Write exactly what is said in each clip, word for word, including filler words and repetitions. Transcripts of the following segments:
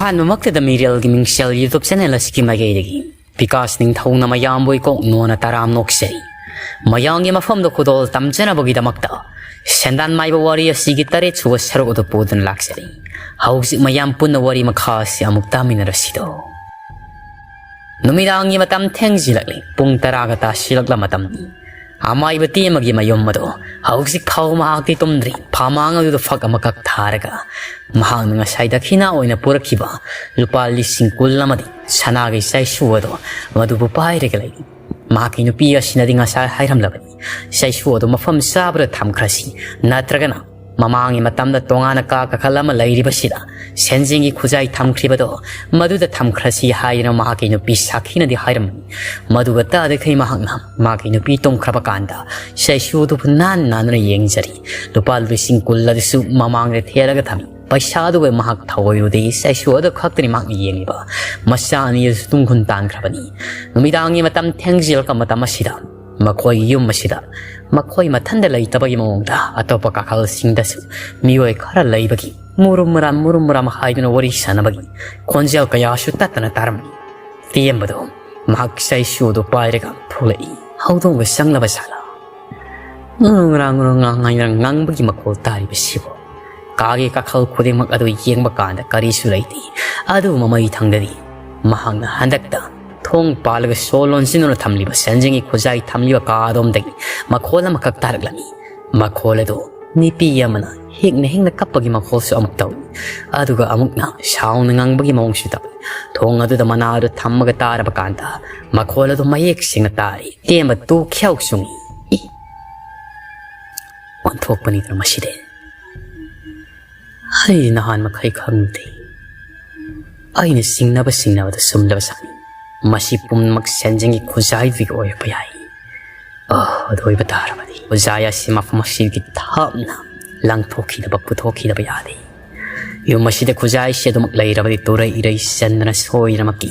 ꯑꯍꯥꯟꯕꯃꯛꯇꯗ ꯃꯤꯔꯦꯜꯒꯤ ꯃꯤꯡꯁꯦꯜ YouTube channel ꯑꯁꯤꯒꯤ ꯃꯥꯏꯀꯩꯗꯒꯤ ꯕꯤꯀꯥꯁ ꯅꯤꯡꯊꯧꯅ ꯃꯌꯥꯝꯕꯨ ꯏꯀꯣꯛ ꯅꯣꯟꯅ ꯇꯔꯥꯝ ꯅꯣꯛꯆꯔꯤ꯫ ꯃꯌꯥꯝꯒꯤ ꯃꯐꯝꯗ ꯈꯨꯗꯣꯜ ꯇꯝꯖꯅꯕꯒꯤꯗꯃꯛꯇ ꯁꯦꯟꯗꯥꯟ ꯃꯥꯏꯕ ꯋꯥꯔꯤ ꯑꯁꯤꯒꯤ ꯇꯔꯦꯠ ꯁꯨꯕ ꯁꯔꯨꯛ ꯑꯗꯨ ꯄꯨꯗꯨꯅ ꯂꯥꯛꯆꯔꯤ꯫ ꯍꯧꯖꯤꯛ ꯃꯌꯥꯝ ꯄꯨꯟꯅ ꯋꯥꯔꯤ ꯃꯈꯥ ꯑꯁꯤ ꯑꯃꯨꯛ ꯇꯥꯃꯤꯟꯅꯔꯁꯤꯗꯣ꯫ ꯅꯨꯃꯤꯗꯥꯡꯒꯤ ꯃꯇꯝ ꯊꯦꯡꯖꯤꯜꯂꯛꯂꯤ꯫ ꯄꯨꯡ ꯇꯔꯥꯒ ꯇꯥꯁꯤꯜꯂꯛꯂ ꯃꯇꯝꯅꯤ꯫ ꯑꯃꯥꯏꯕ ꯇꯦꯝꯃꯒꯤ ꯃꯌꯨꯝ ꯑꯗꯣ ꯍꯧꯖꯤꯛ ꯐꯥꯎ ꯃꯍꯥꯛꯇꯤ ꯇꯨꯝꯗ꯭ꯔꯤ꯫ ꯐꯥꯃꯥꯡ ꯑꯗꯨꯗ ꯐꯛ ꯑꯃꯈꯛ ꯊꯥꯔꯒ ꯃꯍꯥꯛꯅ ꯉꯁꯥꯏ ꯗꯈꯤꯅꯥ ꯑꯣꯏꯅ ꯄꯨꯔꯛꯈꯤꯕ ꯂꯨꯄꯥ ꯂꯤꯁꯤꯡ ꯀꯨꯟ ꯑꯃꯗꯤ ꯁꯅꯥꯒꯤ ꯆꯩꯁꯨ ꯑꯗꯣ ꯃꯗꯨꯕꯨ ꯄꯥꯏꯔꯒ ꯂꯩ꯫ ꯃꯍꯥꯛꯀꯤ ꯅꯨꯄꯤ ꯑꯁꯤꯅꯗꯤ ꯉꯁꯥꯏ ꯍꯥꯏꯔꯝꯂꯕꯅꯤ, ꯆꯩꯁꯨ ꯑꯗꯨ ꯃꯐꯝ ꯆꯥꯕꯗ ꯊꯝꯈ꯭ꯔꯁꯤ, ꯅꯠꯇ꯭ꯔꯒꯅ ꯃꯃꯥꯡꯒꯤ ꯃꯇꯝꯗ ꯇꯣꯉꯥꯟꯅ ꯀꯥ ꯀꯥꯈꯜ ꯑꯃ ꯂꯩꯔꯤꯕꯁꯤꯗ ꯁꯦꯟꯖꯦꯡꯒꯤ ꯈꯨꯖꯥꯏ ꯊꯝꯈ꯭ꯔꯤꯕꯗꯣ ꯃꯗꯨꯗ ꯊꯝꯈ꯭ꯔꯁꯤ ꯍꯥꯏꯗꯅ ꯃꯍꯥꯛꯀꯤ ꯅꯨꯄꯤ ꯁꯥꯈꯤꯅꯗꯤ ꯍꯥꯏꯔꯝꯕꯅꯤ꯫ ꯃꯗꯨꯒ ꯇꯥꯗꯈꯩ ꯃꯍꯥꯛꯅ ꯃꯍꯥꯛꯀꯤ ꯅꯨꯄꯤ ꯇꯨꯝꯈ꯭ꯔꯕ ꯀꯥꯟꯗ ꯆꯩꯁꯨ ꯑꯗꯨꯕꯨ ꯅꯥꯟ ꯅꯥꯟꯅ ꯌꯦꯡꯖꯔꯤ꯫ ꯂꯨꯄꯥ ꯂꯤꯁꯤꯡ ꯀꯨꯟ ꯑꯗꯨꯁꯨ ꯃꯃꯥꯡꯗ ꯊꯦꯜꯂꯒ ꯊꯝꯃꯤ꯫ ꯄꯩꯁꯥ ꯑꯗꯨꯒ ꯃꯍꯥꯛ ꯊꯑꯣꯏꯔꯨꯗꯦ꯫ ꯆꯩꯁꯨ ꯑꯗꯨ ꯈꯛꯇꯅꯤ ꯃꯍꯥꯛꯅ ꯌꯦꯡꯂꯤꯕ꯫ ꯃꯆꯥ ꯑꯅꯤ ꯑꯗꯨꯁꯨ ꯇꯨꯡ ꯍꯨꯟ ꯇꯥꯟꯈ꯭ꯔꯕꯅꯤ꯫ ꯅꯨꯃꯤꯗꯥꯡꯒꯤ ꯃꯇꯝ ꯊꯦꯡꯖꯤꯜꯂꯛꯄ ꯃꯇꯝ ꯑꯁꯤꯗ ꯃꯈꯣꯏꯒꯤ ꯌꯨꯝ ꯑꯁꯤꯗ ꯃꯈꯣꯏ ꯃꯊꯟꯗ ꯂꯩꯇꯕꯒꯤ ꯃꯑꯣꯡꯗ ꯑꯇꯣꯞꯄ ꯀꯥꯈꯜꯁꯤꯡꯗꯁꯨ ꯃꯤꯑꯣꯏ ꯈꯔ ꯂꯩꯕꯒꯤ ꯃꯨꯔꯨꯝ ꯃꯨꯔꯥꯝ ꯃꯨꯔꯨꯝ ꯃꯨꯔꯥꯝ ꯍꯥꯏꯗꯨꯅ ꯋꯥꯔꯤ ꯁꯥꯟꯅꯕꯒꯤ ꯈꯣꯟꯖꯦꯜ ꯀꯌꯥꯁꯨ ꯇꯠꯇꯅ ꯇꯥꯔꯝꯃꯤ꯫ ꯇꯦꯝꯕꯗꯣ ꯃꯍꯥꯛ ꯆꯩꯁꯨ ꯑꯗꯨ ꯄꯥꯏꯔꯒ ꯊꯣꯛꯂꯛꯏ꯫ ꯍꯧꯗꯣꯡꯒ ꯆꯪꯂꯕ ꯁꯥꯂꯥ꯫ ꯉꯔꯥꯡ ꯉꯔꯥꯡ ꯉꯥꯡ ꯍꯥꯏꯅ ꯉꯥꯡꯕꯒꯤ ꯃꯈꯣꯜ ꯇꯥꯔꯤꯕꯁꯤꯕꯨ꯫ ꯀꯥꯒꯤ ꯀꯥꯈꯜ ꯈꯨꯗꯤꯡꯃꯛ ꯑꯗꯨ ꯌꯦꯡꯕ ꯀꯥꯟꯗ ꯀꯔꯤꯁꯨ ꯂꯩꯇꯦ꯫ ꯑꯗꯨꯕꯨ ꯃꯃꯩ ꯊꯪꯗꯗꯤ ꯃꯍꯥꯛꯅ ꯍꯟꯗꯛꯇ ꯊꯣꯡ ꯄꯥꯜꯂꯒ ꯁꯣ ꯂꯣꯟꯁꯤꯟꯗꯨꯅ ꯊꯝꯂꯤꯕ ꯁꯦꯟꯖꯦꯡꯒꯤ ꯈꯨꯖꯥꯏ ꯊꯝꯂꯤꯕ ꯀꯥ ꯑꯗꯣꯝꯗꯒꯤ ꯃꯈꯣꯜ ꯑꯃꯈꯛ ꯇꯥꯔꯛꯂꯝꯃꯤ꯫ ꯃꯈꯣꯜ ꯑꯗꯨ ꯅꯨꯄꯤ ꯑꯃꯅ ꯍꯦꯛꯅ ꯍꯦꯛꯅ ꯀꯞꯄꯒꯤ ꯃꯈꯣꯜꯁꯨ ꯑꯃꯨꯛ ꯇꯧꯏ꯫ ꯑꯗꯨꯒ ꯑꯃꯨꯛꯅ ꯁꯥꯎꯅ ꯉꯪꯕꯒꯤ ꯃꯑꯣꯡꯁꯨ ꯇꯧꯏ꯫ ꯊꯣꯡ ꯑꯗꯨꯗ ꯃꯅꯥ ꯑꯗꯨ ꯊꯝꯃꯒ ꯇꯥꯔꯕ ꯀꯥꯟꯗ ꯃꯈꯣꯜ ꯑꯗꯨ ꯃꯌꯦꯛ ꯁꯦꯡꯅ ꯇꯥꯔꯤ꯫ ꯇꯦꯝꯕ ꯇꯨ ꯈ꯭ꯌꯥꯎ ꯆꯨꯡꯏ꯫ ꯏ! ꯑꯣꯟꯊꯣꯛꯄꯅꯤꯗꯅ ꯃꯁꯤꯗꯤ꯫ ꯑꯩ ꯅꯍꯥꯟ ꯃꯈꯩ ꯈꯪꯂꯨꯗꯦ꯫ ꯑꯩꯅ ꯆꯤꯡꯅꯕ ꯆꯤꯡꯅꯕꯗ ꯆꯨꯝꯂꯕ ꯖꯥꯠꯅꯤ꯫ ꯃꯁꯤ ꯄꯨꯝꯅꯃꯛ ꯁꯦꯟꯖꯦꯡꯒꯤ ꯈꯨꯖꯥꯏꯗꯨꯒꯤ ꯑꯣꯏꯔꯛꯄ ꯌꯥꯏ꯫ ꯑꯣ, ꯑꯗꯨ ꯑꯣꯏꯕ ꯇꯥꯔꯕꯗꯤ ꯈꯨꯖꯥꯏ ꯑꯁꯤ ꯃꯐꯝ ꯑꯁꯤꯒꯤ ꯊꯥꯞꯅ ꯂꯪꯊꯣꯛꯈꯤꯗꯕ, ꯄꯨꯊꯣꯛꯈꯤꯗꯕ ꯌꯥꯗꯦ꯫ ꯌꯨꯝ ꯑꯁꯤꯗ ꯈꯨꯖꯥꯏꯁꯤ ꯑꯗꯨꯃꯛ ꯂꯩꯔꯕꯗꯤ ꯇꯨꯔꯩ ꯏꯔꯩ ꯆꯟꯗꯅ ꯁꯣꯏꯗꯅꯃꯛꯀꯤ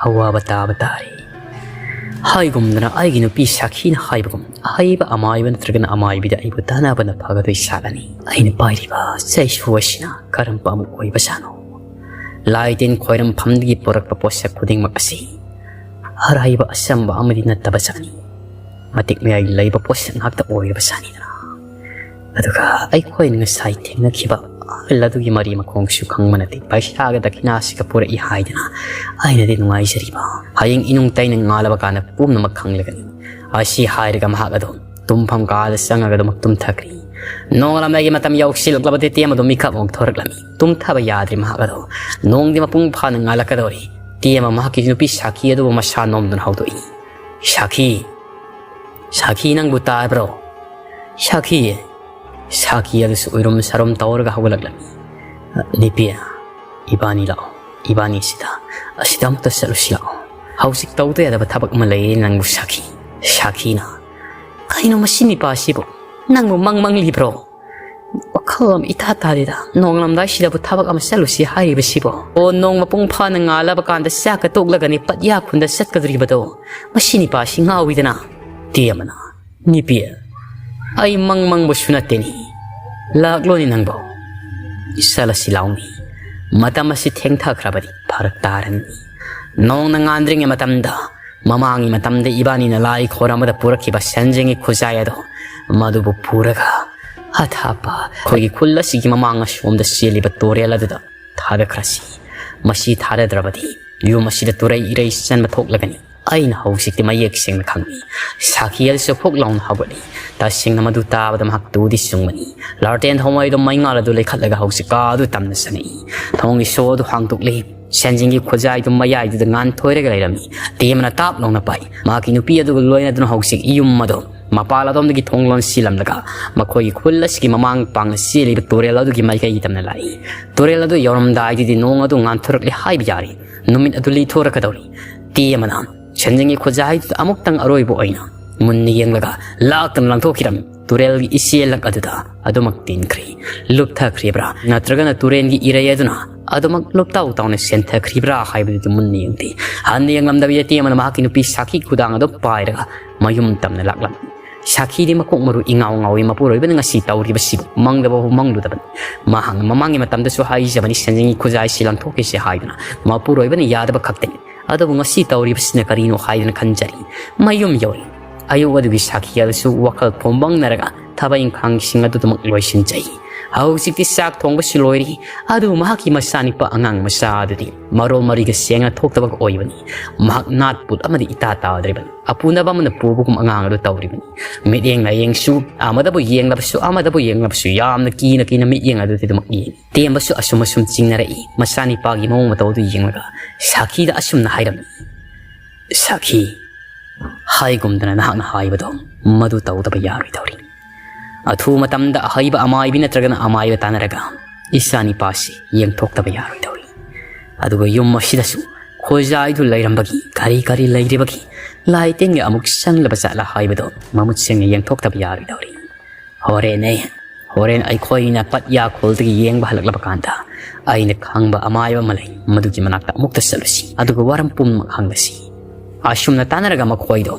ꯑꯋꯥꯕ ꯇꯥꯕ ꯇꯥꯔꯦ꯫ ꯍꯥꯏꯒꯨꯝꯗꯅ ꯑꯩꯒꯤ ꯅꯨꯄꯤ ꯁꯥꯈꯤꯅ ꯍꯥꯏꯕꯒꯨꯝ ꯑꯍꯩꯕ ꯑꯃꯥꯏꯕ ꯅꯠꯇ꯭ꯔꯒꯅ ꯑꯃꯥꯏꯕꯤꯗ ꯑꯩꯕꯨ ꯇꯥꯟꯅꯕꯅ ꯐꯒꯗꯣꯏ ꯁꯥꯒꯅꯤ꯫ ꯑꯩꯅ ꯄꯥꯏꯔꯤꯕ ꯆꯩꯁꯨ ꯑꯁꯤꯅ ꯀꯔꯝꯕ ꯑꯃ ꯑꯣꯏꯕꯖꯥꯠꯅꯣ? ꯂꯥꯏ ꯇꯤꯟ ꯈꯣꯏꯔꯝꯐꯝꯗꯒꯤ ꯄꯨꯔꯛꯄ ꯄꯣꯠꯁꯛ ꯈꯨꯗꯤꯡꯃꯛ ꯑꯁꯤ ꯑꯔꯥꯏꯕ ꯑꯆꯝꯕ ꯑꯃꯗꯤ ꯅꯠꯇꯕꯖꯥꯠꯅꯤ꯫ ꯃꯇꯤꯛ ꯃꯌꯥꯏ ꯂꯩꯕ ꯄꯣꯠꯁꯛ ꯉꯥꯛꯇ ꯑꯣꯏꯔꯕꯖꯥꯠꯅꯤꯗꯅ꯫ ꯑꯗꯨꯒ ꯑꯩꯈꯣꯏꯅ ꯉꯁꯥꯏ ꯊꯦꯡꯅꯈꯤꯕ ꯑꯍꯜ ꯑꯗꯨꯒꯤ ꯃꯔꯤ ꯃꯈꯣꯡꯁꯨ ꯈꯪꯕ ꯅꯠꯇꯦ꯫ ꯄꯩꯁꯥꯒ ꯗꯈꯤꯅꯥꯁꯤꯒ ꯄꯨꯔꯛꯏ ꯍꯥꯏꯗꯅ ꯑꯩꯅꯗꯤ ꯅꯨꯡꯉꯥꯏꯖꯔꯤꯕ꯫ ꯍꯌꯦꯡ ꯏꯅꯨꯡ ꯇꯩꯅ ꯉꯥꯜꯂꯕ ꯀꯥꯟꯗ ꯄꯨꯝꯅꯃꯛ ꯈꯪꯂꯒꯅꯤ꯫ ꯑꯁꯤ ꯍꯥꯏꯔꯒ ꯃꯍꯥꯛ ꯑꯗꯨ ꯇꯨꯝꯐꯝ ꯀꯥꯗ ꯆꯪꯉꯒ ꯑꯗꯨꯃꯛ ꯇꯨꯝꯊꯈ꯭ꯔꯦ꯫ ꯅꯣꯡꯉꯥꯜꯂꯝꯗꯥꯏꯒꯤ ꯃꯇꯝ ꯌꯧꯁꯤꯜꯂꯛꯂꯕꯗꯤ ꯇꯦꯝ ꯑꯗꯨ ꯃꯤꯀꯞ ꯑꯃꯨꯛ ꯊꯣꯔꯛꯂꯝꯃꯤ꯫ ꯇꯨꯝꯊꯕ ꯌꯥꯗ꯭ꯔꯤ ꯃꯍꯥꯛ ꯑꯗꯨ꯫ ꯅꯣꯡꯗꯤ ꯃꯄꯨꯡ ꯐꯥꯅ ꯉꯥꯜꯂꯛꯀꯗꯧꯔꯤ꯫ ꯇꯦꯝ ꯃꯍꯥꯛꯀꯤ ꯅꯨꯄꯤ ꯁꯥꯈꯤ ꯑꯗꯨꯕꯨ ꯃꯁꯥ ꯅꯣꯝꯗꯨꯅ ꯍꯧꯗꯣꯛꯏ꯫ "ꯁꯥꯈꯤ! ꯁꯥꯈꯤ, ꯅꯪꯕꯨ ꯇꯥꯕ꯭ꯔꯣ? ꯁꯥꯈꯤ!" ꯁꯥꯈꯤ ꯑꯗꯨꯁꯨ ꯎꯏꯔꯨꯝ ꯁꯥꯔꯨꯝ ꯇꯧꯔꯒ ꯍꯧꯒꯠꯂꯛꯂꯝꯃꯤ꯫ "ꯅꯤꯄꯤ, ꯏꯕꯥꯅꯤ ꯂꯥꯛꯑꯣ꯫ ꯏꯕꯥꯅꯤ ꯁꯤꯗ, ꯑꯁꯤꯗ ꯑꯃꯨꯛꯇ ꯆꯠꯂꯨꯁꯤ ꯂꯥꯛꯑꯣ꯫ ꯍꯧꯖꯤꯛ ꯇꯧꯗ ꯌꯥꯗꯕ ꯊꯕꯛ ꯑꯃ ꯂꯩꯌꯦ ꯅꯪꯕꯨ ꯁꯥꯈꯤ꯫" ꯁꯥꯈꯤꯅ, "ꯀꯩꯅꯣ ꯃꯁꯤ ꯅꯤꯄꯥꯁꯤꯕꯨ? ꯅꯪꯕꯨ ꯃꯪ ꯃꯪꯂꯤꯕ꯭ꯔꯣ? ꯋꯥꯈꯜ ꯑꯃ ꯏꯊꯥ ꯇꯥꯗꯦꯗ꯫ ꯅꯣꯡꯉꯥꯜꯂꯝꯗꯥꯏꯁꯤꯗꯕꯨ ꯊꯕꯛ ꯑꯃ ꯆꯠꯂꯨꯁꯤ ꯍꯥꯏꯔꯤꯕꯁꯤꯕꯣ? ꯑꯣ, ꯅꯣꯡ ꯃꯄꯨꯡ ꯐꯥꯅ ꯉꯥꯜꯂꯕ ꯀꯥꯟꯗ ꯆꯥꯛꯀ ꯇꯣꯛꯂꯒꯅꯤ ꯄꯠꯌꯥ ꯈꯨꯟꯗ ꯆꯠꯀꯗꯧꯔꯤꯕꯗꯣ꯫ ꯃꯁꯤ ꯅꯤꯄꯥꯁꯤ ꯉꯥꯎꯏꯗꯅ꯫" ꯇꯦꯝꯕꯅ, "ꯅꯤꯄꯤ, ꯑꯩ ꯃꯪ ꯃꯪꯕꯁꯨ ꯅꯠꯇꯦꯅꯤ꯫ ꯂꯥꯛꯂꯣꯅꯤ ꯅꯪꯕꯣ꯫ ꯆꯠꯂꯁꯤ ꯂꯥꯎꯅꯤ꯫ ꯃꯇꯝ ꯑꯁꯤ ꯊꯦꯡꯊꯈ꯭ꯔꯕꯗꯤ ꯐꯔꯛ ꯇꯥꯔꯅꯤ꯫ ꯅꯣꯡꯅ ꯉꯥꯟꯗ꯭ꯔꯤꯉꯩ ꯃꯇꯝꯗ, ꯃꯃꯥꯡꯒꯤ ꯃꯇꯝꯗ ꯏꯕꯥꯅꯤꯅ ꯂꯥꯏ ꯈꯣꯏꯔꯝꯕꯗ ꯄꯨꯔꯛꯈꯤꯕ ꯁꯦꯟꯖꯦꯡꯒꯤ ꯈꯨꯖꯥꯏ ꯑꯗꯣ, ꯃꯗꯨꯕꯨ ꯄꯨꯔꯒ ꯑꯊꯥꯞꯄ ꯑꯩꯈꯣꯏꯒꯤ ꯈꯨꯜ ꯑꯁꯤꯒꯤ ꯃꯃꯥꯡ ꯑꯁꯣꯝꯗ ꯆꯦꯜꯂꯤꯕ ꯇꯨꯔꯦꯜ ꯑꯗꯨꯗ ꯊꯥꯗꯈ꯭ꯔꯁꯤ꯫ ꯃꯁꯤ ꯊꯥꯗꯗ꯭ꯔꯕꯗꯤ ꯌꯨꯝ ꯑꯁꯤꯗ ꯇꯨꯔꯩ ꯏꯔꯩ ꯆꯟꯕ ꯊꯣꯛꯂꯒꯅꯤ꯫ ꯑꯩꯅ ꯍꯧꯖꯤꯛꯇꯤ ꯃꯌꯦꯛ ꯁꯦꯡꯅ ꯈꯪꯏ꯫" ꯁꯥꯈꯤ ꯑꯗꯨꯁꯨ ꯐꯨꯛ ꯂꯥꯎꯅ ꯍꯧꯒꯠꯂꯤ꯫ ꯇꯁꯦꯡꯅ ꯃꯗꯨ ꯇꯥꯕꯗ ꯃꯍꯥꯛ ꯇꯨꯗꯤ ꯆꯨꯡꯕꯅꯤ꯫ ꯂꯥꯔꯇꯦꯟ ꯊꯧꯃꯩꯗꯣ ꯃꯩꯉꯥꯜ ꯑꯗꯨ ꯂꯩꯈꯠꯂꯒ ꯍꯧꯖꯤꯛ ꯀꯥ ꯑꯗꯨ ꯇꯝꯅ ꯆꯪꯉꯛꯏ꯫ ꯊꯣꯡꯒꯤ ꯁꯣ ꯑꯗꯨ ꯍꯥꯡꯗꯣꯛꯂꯤ꯫ ꯁꯦꯟꯖꯦꯡꯒꯤ ꯈꯨꯖꯥꯏꯗꯨ ꯃꯌꯥꯏꯗꯨꯗ ꯉꯥꯟꯊꯣꯏꯔꯒ ꯂꯩꯔꯝꯃꯤ꯫ ꯇꯦꯝꯕꯅ ꯇꯥꯞ ꯂꯥꯎꯅ ꯄꯥꯏ꯫ ꯃꯍꯥꯛꯀꯤ ꯅꯨꯄꯤ ꯑꯗꯨꯒ ꯂꯣꯏꯅꯗꯨꯅ ꯍꯧꯖꯤꯛ ꯌꯨꯝ ꯑꯗꯨ ꯃꯄꯥꯜ ꯑꯗꯣꯝꯗꯒꯤ ꯊꯣꯡ ꯂꯣꯟꯁꯤꯜꯂꯝꯂꯒ ꯃꯈꯣꯏꯒꯤ ꯈꯨꯜ ꯑꯁꯤꯒꯤ ꯃꯃꯥꯡ ꯄꯥꯡꯅ ꯆꯦꯜꯂꯤꯕ ꯇꯨꯔꯦꯜ ꯑꯗꯨꯒꯤ ꯃꯥꯏꯀꯩꯒꯤ ꯇꯝꯅ ꯂꯥꯛꯏ꯫ ꯇꯨꯔꯦꯜ ꯑꯗꯨ ꯌꯧꯔꯝꯗꯥꯏꯗꯨꯗꯤ ꯅꯣꯡ ꯑꯗꯨ ꯉꯥꯟꯊꯣꯔꯛꯂꯦ ꯍꯥꯏꯕ ꯌꯥꯔꯦ꯫ ꯅꯨꯃꯤꯠ ꯑꯗꯨ ꯂꯤꯊꯣꯔꯛꯀꯗꯧꯔꯤ꯫ ꯇꯦꯝꯕꯅ ꯁꯦꯟꯖꯦꯡꯒꯤ ꯈꯨꯖꯥꯏꯗꯨꯗ ꯑꯃꯨꯛꯇꯪ ꯑꯔꯣꯏꯕ ꯑꯣꯏꯅ ꯃꯨꯟꯅ ꯌꯦꯡꯂꯒ ꯂꯥꯛꯇꯅ ꯂꯪꯊꯣꯛꯈꯤꯔꯝꯃꯤ꯫ ꯇꯨꯔꯦꯜꯒꯤ ꯏꯆꯦꯜꯂꯛ ꯑꯗꯨꯗ ꯑꯗꯨꯃꯛ ꯇꯤꯟꯈ꯭ꯔꯦ꯫ ꯂꯨꯞꯊꯈ꯭ꯔꯤꯕ꯭ꯔꯥ ꯅꯠꯇ꯭ꯔꯒꯅ ꯇꯨꯔꯦꯜꯒꯤ ꯏꯔꯩ ꯑꯗꯨꯅ ꯑꯗꯨꯃꯛ ꯂꯨꯞꯇꯥꯎ ꯇꯥꯎꯅ ꯁꯦꯟꯊꯈ꯭ꯔꯤꯕ꯭ꯔꯥ ꯍꯥꯏꯕꯗꯨꯗꯤ ꯃꯨꯟꯅ ꯌꯦꯡꯗꯦ꯫ ꯍꯟꯅ ꯌꯦꯡꯂꯝꯗꯕ ꯌꯦꯇꯦꯝ ꯑꯃꯅ ꯃꯍꯥꯛꯀꯤ ꯅꯨꯄꯤ ꯁꯥꯈꯤ ꯈꯨꯗꯥꯡ ꯑꯗꯨ ꯄꯥꯏꯔꯒ ꯃꯌꯨꯝ ꯇꯝꯅ ꯂꯥꯛꯂꯝꯃꯤ꯫ ꯁꯥꯈꯤꯗꯤ ꯃꯀꯣꯛ ꯃꯔꯨ ꯏꯉꯥꯎ ꯉꯥꯎꯏ꯫ ꯃꯄꯨꯔꯣꯏꯕꯅ ꯉꯁꯤ ꯇꯧꯔꯤꯕꯁꯤꯕꯨ ꯃꯪꯗꯕꯕꯨ ꯃꯪꯂꯨꯗꯕꯅꯤ꯫ ꯃꯍꯥꯛꯅ ꯃꯃꯥꯡꯒꯤ ꯃꯇꯝꯗꯁꯨ ꯍꯥꯏꯖꯕꯅꯤ, ꯁꯦꯟꯖꯦꯡꯒꯤ ꯈꯨꯖꯥꯏꯁꯤ ꯂꯪꯊꯣꯛꯈꯤꯁꯤ ꯍꯥꯏꯗꯨꯅ꯫ ꯃꯄꯨꯔꯣꯏꯕꯅ ꯌꯥꯗꯕ ꯈꯛꯇꯅꯤ꯫ ꯑꯗꯨꯕꯨ ꯉꯁꯤ ꯇꯧꯔꯤꯕꯁꯤꯅ ꯀꯔꯤꯅꯣ ꯍꯥꯏꯗꯨꯅ ꯈꯟꯖꯔꯤ꯫ ꯃꯌꯨꯝ ꯌꯧꯔꯤ꯫ ꯑꯌꯨꯛ ꯑꯗꯨꯒꯤ ꯁꯥꯈꯤ ꯑꯗꯨꯁꯨ ꯋꯥꯈꯜ ꯄꯨꯝꯕꯪꯅꯔꯒ ꯊꯕꯛ ꯏꯪꯈꯥꯡꯁꯤꯡ ꯑꯗꯨꯗꯃꯛ ꯂꯣꯏꯁꯤꯟꯖꯩ꯫ ꯍꯧꯖꯤꯛꯇꯤ ꯆꯥꯛ ꯊꯣꯡꯕꯁꯨ ꯂꯣꯏꯔꯤ꯫ ꯑꯗꯨꯕꯨ ꯃꯍꯥꯛꯀꯤ ꯃꯆꯥꯅꯤꯄꯥ ꯑꯉꯥꯡ ꯃꯆꯥ ꯑꯗꯨꯗꯤ ꯃꯔꯣꯜ ꯃꯔꯤꯒ ꯁꯦꯡꯅ ꯊꯣꯛꯇꯕꯒ ꯑꯣꯏꯕꯅꯤ꯫ ꯃꯍꯥꯛ ꯅꯥꯠ ꯄꯨꯠ ꯑꯃꯗꯤ ꯏꯇꯥ ꯇꯥꯗ꯭ꯔꯤꯕꯅꯤ꯫ ꯑꯄꯨꯅꯕ ꯑꯃꯅ ꯄꯨꯕꯒꯨꯝ ꯑꯉꯥꯡ ꯑꯗꯨ ꯇꯧꯔꯤꯕꯅꯤ꯫ ꯃꯤꯠꯌꯦꯡ ꯂꯥꯌꯦꯡꯁꯨ ꯑꯃꯗꯕꯨ ꯌꯦꯡꯂꯕꯁꯨ ꯑꯃꯗꯕꯨ ꯌꯦꯡꯂꯕꯁꯨ ꯌꯥꯝꯅ ꯀꯤꯅ ꯀꯤꯅ ꯃꯤꯠꯌꯦꯡ ꯑꯗꯨꯗꯤ ꯑꯗꯨꯃꯛ ꯌꯦꯡꯏ꯫ ꯇꯦꯝꯕꯁꯨ ꯑꯁꯨꯝ ꯑꯁꯨꯝ ꯆꯤꯡꯅꯔꯛꯏ꯫ ꯃꯆꯥꯅꯤꯄꯥꯒꯤ ꯃꯑꯣꯡ ꯃꯇꯧ ꯑꯗꯨ ꯌꯦꯡꯂꯒ ꯁꯥꯈꯤꯗ ꯑꯁꯨꯝꯅ ꯍꯥꯏꯔꯝꯃꯤ, "ꯁꯥꯈꯤ, ꯍꯥꯏꯒꯨꯝꯗꯅ ꯅꯍꯥꯛꯅ ꯍꯥꯏꯕꯗꯣ ꯃꯗꯨ ꯇꯧꯗꯕ ꯌꯥꯔꯣꯏꯗꯧꯔꯤ꯫ ꯑꯊꯨꯕ ꯃꯇꯝꯗ ꯑꯍꯩꯕ ꯑꯃꯥꯏꯕꯤ ꯅꯠꯇ꯭ꯔꯒꯅ ꯑꯃꯥꯏꯕ ꯇꯥꯟꯅꯔꯒ ꯏꯆꯥꯅꯤꯄꯥꯁꯤ ꯌꯦꯡꯊꯣꯛꯇꯕ ꯌꯥꯔꯣꯏꯗꯧꯔꯤ꯫ ꯑꯗꯨꯒ ꯌꯨꯝ ꯑꯁꯤꯗꯁꯨ ꯈꯣꯏꯖꯥꯏꯗꯨ ꯂꯩꯔꯝꯕꯒꯤ ꯀꯔꯤ ꯀꯔꯤ ꯂꯩꯔꯤꯕꯒꯤ ꯂꯥꯏ ꯇꯤꯟꯒꯤ ꯑꯃꯨꯛ ꯆꯪꯂꯕ ꯖꯥꯠꯂ ꯍꯥꯏꯕꯗꯣ ꯃꯃꯨꯠ ꯁꯦꯡꯅ ꯌꯦꯡꯊꯣꯛꯇꯕ ꯌꯥꯔꯣꯏꯗꯧꯔꯤ꯫ ꯍꯣꯔꯦꯟ ꯑꯩ, ꯍꯣꯔꯦꯟ ꯑꯩꯈꯣꯏꯅ ꯄꯠꯌꯥ ꯈꯨꯜꯗꯒꯤ ꯌꯦꯡꯕ ꯍꯜꯂꯛꯂꯕ ꯀꯥꯟꯗ ꯑꯩꯅ ꯈꯪꯕ ꯑꯃꯥꯏꯕ ꯑꯃ ꯂꯩ, ꯃꯗꯨꯒꯤ ꯃꯅꯥꯛꯇ ꯑꯃꯨꯛꯇ ꯆꯠꯂꯨꯁꯤ, ꯑꯗꯨꯒ ꯋꯥꯔꯝ ꯄꯨꯝꯅꯃꯛ ꯍꯪꯂꯁꯤ"꯫ ꯑꯁꯨꯝꯅ ꯇꯥꯟꯅꯔꯒ ꯃꯈꯣꯏꯗꯣ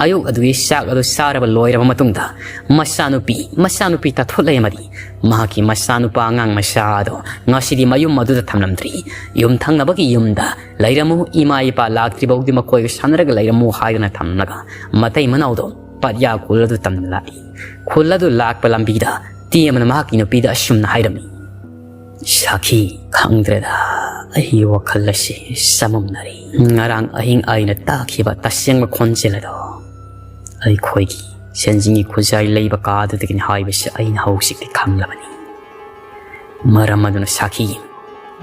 ꯑꯌꯨꯛ ꯑꯗꯨꯒꯤ ꯆꯥꯛ ꯑꯗꯨ ꯆꯥꯔꯕ ꯂꯣꯏꯔꯕ ꯃꯇꯨꯡꯗ ꯃꯆꯥꯅꯨꯄꯤ, ꯃꯆꯥꯅꯨꯄꯤ ꯇꯥꯊꯣꯠ ꯂꯩꯔꯝꯃꯗꯤ ꯃꯍꯥꯛꯀꯤ ꯃꯆꯥꯅꯨꯄꯥ ꯑꯉꯥꯡ ꯃꯆꯥ ꯑꯗꯣ ꯉꯁꯤꯗꯤ ꯃꯌꯨꯝ ꯑꯗꯨꯗ ꯊꯝꯂꯝꯗ꯭ꯔꯤ꯫ ꯌꯨꯝ ꯊꯪꯅꯕꯒꯤ ꯌꯨꯝꯗ ꯂꯩꯔꯝꯃꯨ, ꯏꯃꯥ ꯏꯄꯥ ꯂꯥꯛꯇ꯭ꯔꯤꯐꯥꯎꯗꯤ ꯃꯈꯣꯏꯒ ꯁꯥꯟꯅꯔꯒ ꯂꯩꯔꯝꯃꯨ ꯍꯥꯏꯗꯨꯅ ꯊꯝꯂꯒ ꯃꯇꯩ ꯃꯅꯥꯎꯗꯣ ꯄꯠꯌꯥ ꯈꯨꯜ ꯑꯗꯨ ꯇꯝꯅ ꯂꯥꯛꯏ꯫ ꯈꯨꯜ ꯑꯗꯨ ꯂꯥꯛꯄ ꯂꯝꯕꯤꯗ ꯇꯦꯝꯕꯅ ꯃꯍꯥꯛꯀꯤ ꯅꯨꯄꯤꯗ ꯑꯁꯨꯝꯅ ꯍꯥꯏꯔꯝꯃꯤ, "ꯁꯥꯈꯤ, ꯈꯪꯗ꯭ꯔꯦꯗ, ꯑꯩꯒꯤ ꯋꯥꯈꯜ ꯑꯁꯤ ꯆꯃꯝꯅꯔꯤ꯫ ꯉꯔꯥꯡ ꯑꯍꯤꯡ ꯑꯩꯅ ꯇꯥꯈꯤꯕ ꯇꯁꯦꯡꯕ ꯈꯣꯟꯖꯦꯜ ꯑꯗꯣ ꯑꯩꯈꯣꯏꯒꯤ ꯁꯦꯟꯖꯤꯡꯒꯤ ꯈꯨꯖꯥꯏ ꯂꯩꯕ ꯀꯥꯗꯨꯗꯒꯤꯅꯤ ꯍꯥꯏꯕꯁꯤ ꯑꯩꯅ ꯍꯧꯖꯤꯛꯇꯤ ꯈꯪꯂꯕꯅꯤ꯫ ꯃꯔꯝ ꯑꯗꯨꯅ ꯁꯥꯈꯤ,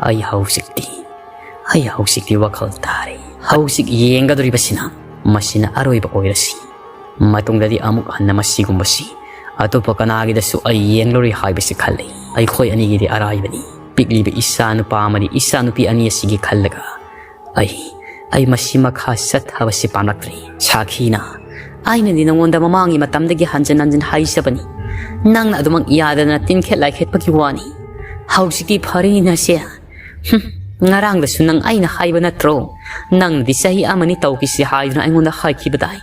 ꯑꯩ ꯍꯧꯖꯤꯛꯇꯤ, ꯑꯩ ꯍꯧꯖꯤꯛꯇꯤ ꯋꯥꯈꯜ ꯇꯥꯔꯦ꯫ ꯍꯧꯖꯤꯛ ꯌꯦꯡꯒꯗꯧꯔꯤꯕꯁꯤꯅ ꯃꯁꯤꯅ ꯑꯔꯣꯏꯕ ꯑꯣꯏꯔꯁꯤ꯫ ꯃꯇꯨꯡꯗꯗꯤ ꯑꯃꯨꯛ ꯍꯟꯅ ꯃꯁꯤꯒꯨꯝꯕꯁꯤ ꯑꯇꯣꯞꯄ ꯀꯅꯥꯒꯤꯗꯁꯨ ꯑꯩ ꯌꯦꯡꯂꯔꯣꯏ ꯍꯥꯏꯕꯁꯤ ꯈꯜꯂꯤ꯫ ꯑꯩꯈꯣꯏ ꯑꯅꯤꯒꯤꯗꯤ ꯑꯔꯥꯏꯕꯅꯤ꯫ ꯄꯤꯛꯂꯤꯕ ꯏꯆꯥ ꯅꯨꯄꯥ ꯑꯃꯗꯤ ꯏꯆꯥ ꯅꯨꯄꯤ ꯑꯅꯤ ꯑꯁꯤꯒꯤ ꯈꯜꯂꯒ ꯑꯩ, ꯑꯩ ꯃꯁꯤ ꯃꯈꯥ ꯆꯠꯊꯕꯁꯤ ꯄꯥꯝꯂꯛꯇ꯭ꯔꯦ꯫ ꯁꯥꯈꯤꯅ, ꯑꯩꯅꯗꯤ ꯅꯉꯣꯟꯗ ꯃꯃꯥꯡꯒꯤ ꯃꯇꯝꯗꯒꯤ ꯍꯟꯖꯤꯟ ꯍꯟꯖꯤꯟ ꯍꯥꯏꯖꯕꯅꯤ꯫ ꯅꯪꯅ ꯑꯗꯨꯃꯛ ꯌꯥꯗꯗꯅ ꯇꯤꯟꯈꯦꯠ ꯂꯥꯏꯈꯦꯠꯄꯒꯤ ꯋꯥꯅꯤ꯫ ꯍꯧꯖꯤꯛꯇꯤ ꯐꯔꯦꯅꯁꯦ꯫ ꯍꯨꯝ, ꯉꯔꯥꯡꯗꯁꯨ ꯅꯪ ꯑꯩꯅ ꯍꯥꯏꯕ ꯅꯠꯇ꯭ꯔꯣ? ꯅꯪꯅꯗꯤ ꯆꯍꯤ ꯑꯃꯅꯤ ꯇꯧꯈꯤꯁꯤ ꯍꯥꯏꯗꯨꯅ ꯑꯩꯉꯣꯟꯗ ꯍꯥꯏꯈꯤꯕꯗꯥꯏ?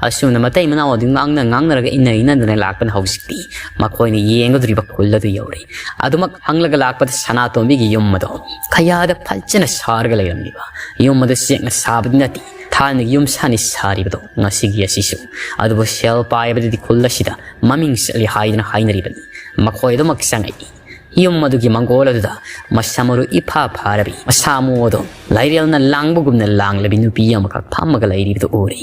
ꯑꯁꯨꯝꯅ ꯃꯇꯩ ꯃꯅꯥꯎ ꯑꯗꯨ ꯉꯥꯡꯅ ꯉꯥꯡꯅꯔꯒ ꯏꯟꯅ ꯏꯟꯅꯗꯨꯅ ꯂꯥꯛꯄꯅ ꯍꯧꯖꯤꯛꯇꯤ ꯃꯈꯣꯏꯅ ꯌꯦꯡꯒꯗꯧꯔꯤꯕ ꯈꯨꯜ ꯑꯗꯨ ꯌꯧꯔꯦ꯫ ꯑꯗꯨꯃꯛ ꯍꯪꯂꯒ ꯂꯥꯛꯄꯗ ꯁꯅꯥꯇꯣꯝꯕꯤꯒꯤ ꯌꯨꯝ ꯑꯗꯣ ꯀꯌꯥꯗ ꯐꯖꯅ ꯁꯥꯔꯒ ꯂꯩꯔꯝꯂꯤꯕ꯫ ꯌꯨꯝ ꯑꯗꯨ ꯆꯦꯛꯅ ꯁꯥꯕꯗꯤ ꯅꯠꯇꯦ, ꯊꯥꯏꯅꯒꯤ ꯌꯨꯝ ꯁꯥꯅꯤ ꯁꯥꯔꯤꯕꯗꯣ ꯉꯁꯤꯒꯤ ꯑꯁꯤꯁꯨ꯫ ꯑꯗꯨꯕꯨ ꯁꯦꯜ ꯄꯥꯏꯕꯗꯗꯤ ꯈꯨꯜ ꯑꯁꯤꯗ ꯃꯃꯤꯡ ꯆꯠꯂꯤ ꯍꯥꯏꯗꯅ ꯍꯥꯏꯅꯔꯤꯕꯅꯤ꯫ ꯃꯈꯣꯏ ꯑꯗꯨꯃꯛ ꯆꯪꯉꯛꯏ꯫ ꯌꯨꯝ ꯑꯗꯨꯒꯤ ꯃꯪꯒꯣꯜ ꯑꯗꯨꯗ ꯃꯁꯝ ꯃꯔꯨ ꯏꯐꯥ ꯐꯥꯔꯕꯤ, ꯃꯁꯥ ꯃꯎ ꯑꯗꯣ ꯂꯥꯏꯔꯦꯜꯅ ꯂꯥꯡꯕꯒꯨꯝꯅ ꯂꯥꯡꯂꯕꯤ ꯅꯨꯄꯤ ꯑꯃꯈꯛ ꯐꯝꯃꯒ ꯂꯩꯔꯤꯕꯗꯨ ꯎꯔꯦ꯫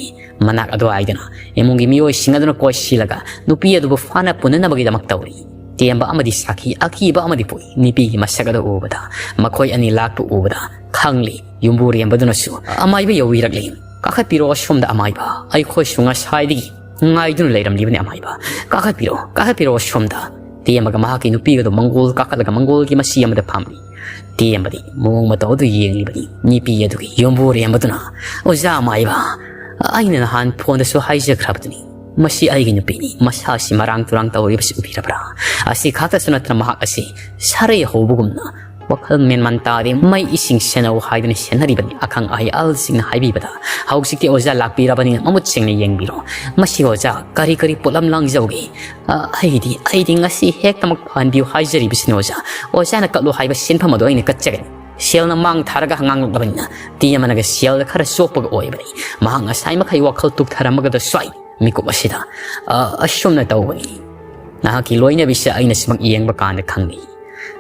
ꯃꯅꯥꯛ ꯑꯗꯨꯋꯥꯏꯗꯅ ꯏꯃꯨꯡꯒꯤ ꯃꯤꯑꯣꯏꯁꯤꯡ ꯑꯗꯨꯅ ꯀꯣꯏꯁꯤꯜꯂꯒ ꯅꯨꯄꯤ ꯑꯗꯨꯕꯨ ꯐꯥꯅ ꯄꯨꯅꯅꯕꯒꯤꯗꯃꯛ ꯇꯧꯔꯤ꯫ ꯇꯦꯝꯕ ꯑꯃꯗꯤ ꯁꯥꯈꯤ ꯑꯀꯤꯕ ꯑꯃꯗꯤ ꯄꯣꯛꯏ꯫ ꯅꯨꯄꯤꯒꯤ ꯃꯁꯛ ꯑꯗꯨ ꯎꯕꯗ, ꯃꯈꯣꯏ ꯑꯅꯤ ꯂꯥꯛꯄ ꯎꯕꯗ ꯈꯪꯂꯤ꯫ ꯌꯨꯝꯕꯨꯔꯦꯝꯕꯗꯨꯅꯁꯨ ꯑꯃꯥꯏꯕ ꯌꯧꯕꯤꯔꯛꯂꯤ꯫ "ꯀꯥꯈꯠꯄꯤꯔꯣ ꯑꯁꯣꯝꯗ ꯑꯃꯥꯏꯕ, ꯑꯩꯈꯣꯏꯁꯨ ꯉꯁꯥꯏꯗꯒꯤ ꯉꯥꯏꯗꯨꯅ ꯂꯩꯔꯝꯂꯤꯕꯅꯤ ꯑꯃꯥꯏꯕ꯫ ꯀꯥꯈꯠꯄꯤꯔꯣ, ꯀꯥꯈꯠꯄꯤꯔꯣ ꯑꯁꯣꯝꯗ꯫" ꯇꯦꯝꯕꯒ ꯃꯍꯥꯛꯀꯤ ꯅꯨꯄꯤꯒꯗꯨ ꯃꯪꯒꯣꯜ ꯀꯥꯈꯠꯂꯒ ꯃꯪꯒꯣꯜꯒꯤ ꯃꯆꯤ ꯑꯃꯗ ꯐꯝꯂꯤ꯫ ꯇꯦꯝꯕꯗꯤ ꯃꯑꯣꯡ ꯃꯇꯧ ꯑꯗꯨ ꯌꯦꯡꯂꯤꯕꯅꯤ꯫ ꯅꯨꯄꯤ ꯑꯗꯨꯒꯤ ꯌꯨꯝꯕꯨꯔꯦꯝꯕꯗꯨꯅ, "ꯑꯣꯖꯥ ꯑꯃꯥꯏꯕ, ꯑꯩꯅ ꯅꯍꯥꯟ ꯐꯣꯟꯗꯁꯨ ꯍꯥꯏꯖꯈ꯭ꯔꯕꯗꯨꯅꯤ, ꯃꯁꯤ ꯑꯩꯒꯤ ꯅꯨꯄꯤꯅꯤ, ꯃꯁꯥꯁꯤ ꯃꯔꯥꯡ ꯇꯨꯔꯥꯡ ꯇꯧꯔꯤꯕꯁꯤ ꯎꯕꯤꯔꯕ꯭ꯔꯥ? ꯑꯁꯤ ꯈꯛꯇꯁꯨ ꯅꯠꯇꯅ ꯃꯍꯥꯛ ꯑꯁꯤ ꯁꯥꯔꯩ ꯍꯧꯕꯒꯨꯝꯅ ꯋꯥꯈꯜ ꯃꯦꯟꯃꯥꯟ ꯇꯥꯗꯦ, ꯃꯩ ꯏꯁꯤꯡ ꯁꯦꯟꯅꯧ ꯍꯥꯏꯗꯨꯅ ꯁꯦꯟꯅꯔꯤꯕꯅꯤ ꯑꯈꯪ ꯑꯍꯩ ꯑꯍꯜꯁꯤꯡꯅ ꯍꯥꯏꯕꯤꯕꯗ꯫ ꯍꯧꯖꯤꯛꯇꯤ ꯑꯣꯖꯥ ꯂꯥꯛꯄꯤꯔꯕꯅꯤꯅ ꯃꯃꯨꯠ ꯁꯦꯡꯅ ꯌꯦꯡꯕꯤꯔꯣ꯫ ꯃꯁꯤ ꯑꯣꯖꯥ ꯀꯔꯤ ꯀꯔꯤ ꯄꯣꯠꯂꯝ ꯂꯥꯡꯖꯧꯒꯦ? ꯑ, ꯑꯩꯗꯤ, ꯑꯩꯗꯤ ꯉꯁꯤ ꯍꯦꯛꯇꯃꯛ ꯐꯍꯟꯕꯤꯌꯨ ꯍꯥꯏꯖꯔꯤꯕꯁꯤꯅꯤ ꯑꯣꯖꯥ꯫ ꯑꯣꯖꯥꯅ ꯀꯠꯂꯨ ꯍꯥꯏꯕ ꯁꯤꯟꯐꯝ ꯑꯗꯣ ꯑꯩꯅ ꯀꯠꯆꯒꯅꯤ꯫" ꯁꯦꯜꯅ ꯃꯥꯡ ꯊꯥꯔꯒ ꯉꯥꯡꯂꯛꯂꯕꯅꯤꯅ ꯇꯦꯝꯕꯅꯒ ꯁꯦꯜꯗ ꯈꯔ ꯆꯣꯞꯄꯒ ꯑꯣꯏꯕꯅꯤ꯫ ꯃꯍꯥꯛ ꯉꯁꯥꯏ ꯃꯈꯩ ꯋꯥꯈꯜ ꯇꯨꯛꯊꯔꯝꯃꯒꯗ ꯁ꯭ꯋꯥꯏ ꯃꯤꯀꯨꯞ ꯑꯁꯤꯗ, ꯑ, ꯑꯁꯨꯝꯅ ꯇꯧꯕꯅꯤ꯫ ꯅꯍꯥꯛꯀꯤ ꯂꯣꯏꯅꯕꯤꯁꯦ ꯑꯩꯅ ꯁꯨꯃꯛ ꯌꯦꯡꯕ ꯀꯥꯟꯗ ꯈꯪꯂꯤ꯫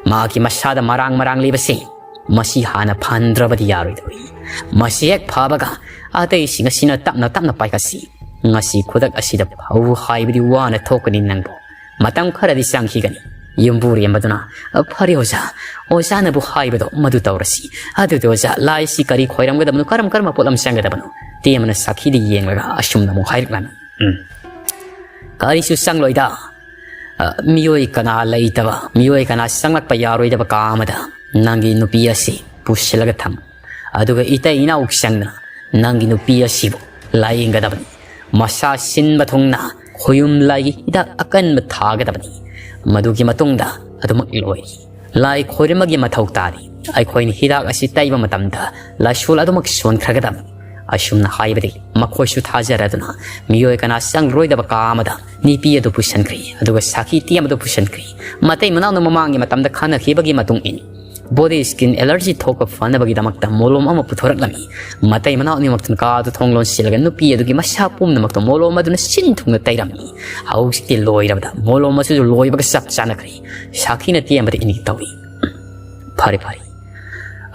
ꯃꯍꯥꯛꯀꯤ ꯃꯁꯥꯗ ꯃꯔꯥꯡ ꯃꯔꯥꯡ ꯂꯩꯕꯁꯦ ꯃꯁꯤ ꯍꯥꯟꯅ ꯐꯍꯟꯗ꯭ꯔꯕꯗꯤ ꯌꯥꯔꯣꯏꯗꯧꯔꯤ꯫ ꯃꯁꯤ ꯍꯦꯛ ꯐꯕꯒ ꯑꯇꯩꯁꯤꯡ ꯑꯁꯤꯅ ꯇꯞꯅ ꯇꯞꯅ ꯄꯥꯏꯈꯠꯁꯤ꯫ ꯉꯁꯤ ꯈꯨꯗꯛ ꯑꯁꯤꯗ ꯐꯧ ꯍꯥꯏꯕꯗꯤ ꯋꯥꯅ ꯊꯣꯛꯀꯅꯤ ꯅꯪꯕꯨ꯫ ꯃꯇꯝ ꯈꯔꯗꯤ ꯆꯪꯈꯤꯒꯅꯤ꯫ ꯌꯨꯝꯕꯨꯔꯦꯝꯕꯗꯨꯅ, "ꯐꯔꯦ ꯑꯣꯖꯥ, ꯑꯣꯖꯥꯅꯕꯨ ꯍꯥꯏꯕꯗꯣ ꯃꯗꯨ ꯇꯧꯔꯁꯤ꯫ ꯑꯗꯨꯗꯤ ꯑꯣꯖꯥ, ꯂꯥꯏꯁꯤ ꯀꯔꯤ ꯈꯣꯏꯔꯝꯒꯗꯕꯅꯣ, ꯀꯔꯝ ꯀꯔꯝꯕ ꯄꯣꯠꯂꯝ ꯆꯪꯒꯗꯕꯅꯣ?" ꯇꯦꯝꯕꯅ ꯁꯥꯈꯤꯗ ꯌꯦꯡꯂꯒ ꯑꯁꯨꯝꯅ ꯑꯃꯨꯛ ꯍꯥꯏꯔꯛꯂꯝꯃꯤ꯫ ꯎꯝ꯫ "ꯀꯔꯤꯁꯨ ꯆꯪꯂꯣꯏꯗ꯫ ꯑ, ꯃꯤꯑꯣꯏ ꯀꯅꯥ ꯂꯩꯇꯕ, ꯃꯤꯑꯣꯏ ꯀꯅꯥ ꯆꯪꯂꯛꯄ ꯌꯥꯔꯣꯏꯗꯕ ꯀꯥ ꯑꯃꯗ ꯅꯪꯒꯤ ꯅꯨꯄꯤ ꯑꯁꯤ ꯄꯨꯁꯤꯜꯂꯒ ꯊꯝꯃꯨ꯫ ꯑꯗꯨꯒ ꯏꯇꯩ ꯏꯅꯥꯎ ꯆꯪꯗꯅ ꯅꯪꯒꯤ ꯅꯨꯄꯤ ꯑꯁꯤꯕꯨ ꯂꯥꯌꯦꯡꯒꯗꯕꯅꯤ꯫ ꯃꯁꯥ ꯁꯤꯟꯕ ꯊꯨꯡꯅ ꯈꯣꯌꯨꯝ ꯂꯥꯏꯒꯤ ꯍꯤꯗꯥꯛ ꯑꯀꯟꯕ ꯊꯥꯒꯗꯕꯅꯤ꯫ ꯃꯗꯨꯒꯤ ꯃꯇꯨꯡꯗ ꯑꯗꯨꯃꯛ ꯂꯣꯏꯔꯦ꯫ ꯂꯥꯏ ꯈꯣꯏꯔꯝꯕꯒꯤ ꯃꯊꯧ ꯇꯥꯗꯦ꯫ ꯑꯩꯈꯣꯏꯅ ꯍꯤꯗꯥꯛ ꯑꯁꯤ ꯇꯩꯕ ꯃꯇꯝꯗ ꯂꯥꯏꯁꯣꯜ ꯑꯗꯨꯃꯛ ꯁꯣꯟꯈ꯭ꯔꯒꯗꯕꯅꯤ꯫ ꯑꯁꯨꯝꯅ ꯍꯥꯏꯕꯗꯒꯤ ꯃꯈꯣꯏꯁꯨ ꯊꯥꯖꯔꯗꯨꯅ ꯃꯤꯑꯣꯏ ꯀꯅꯥ ꯆꯪꯂꯔꯣꯏꯗꯕ ꯀꯥ ꯑꯃꯗ ꯅꯨꯄꯤ ꯑꯗꯨ ꯄꯨꯁꯤꯟꯈ꯭ꯔꯦ꯫ ꯑꯗꯨꯒ ꯁꯥꯈꯤ ꯇꯦꯝꯕꯗꯨ ꯄꯨꯁꯤꯟꯈ꯭ꯔꯦ꯫ ꯃꯇꯩ ꯃꯅꯥꯎꯅ ꯃꯃꯥꯡꯒꯤ ꯃꯇꯝꯗ ꯈꯟꯅꯈꯤꯕꯒꯤ ꯃꯇꯨꯡ ꯏꯟꯅ body skin allergy ꯊꯣꯛꯄ ꯐꯅꯕꯒꯤꯗꯃꯛꯇ ꯃꯣꯂꯣꯝ ꯑꯃ ꯄꯨꯊꯣꯔꯛꯂꯝꯃꯤ꯫ ꯃꯇꯩ ꯃꯅꯥꯎ ꯑꯅꯤꯃꯛꯇꯨꯅ ꯀꯥꯗꯨ ꯊꯣꯡ ꯂꯣꯟꯁꯤꯜꯂꯒ ꯅꯨꯄꯤ ꯑꯗꯨꯒꯤ ꯃꯁꯥ ꯄꯨꯝꯅꯃꯛꯇ ꯃꯣꯂꯣꯝ ꯑꯗꯨꯅ ꯁꯤꯟ ꯊꯨꯡꯅ ꯇꯩꯔꯝꯃꯤ꯫ ꯍꯧꯖꯤꯛꯇꯤ ꯂꯣꯏꯔꯕꯗ ꯃꯣꯂꯣꯝ ꯑꯁꯤꯁꯨ ꯂꯣꯏꯕꯒ ꯆꯞ ꯆꯥꯅꯈ꯭ꯔꯦ꯫ ꯁꯥꯈꯤꯅ ꯇꯦꯝꯕꯗ ꯏꯅꯤꯛ ꯇꯧꯏ꯫ "ꯐꯔꯦ, ꯐꯔꯦ꯫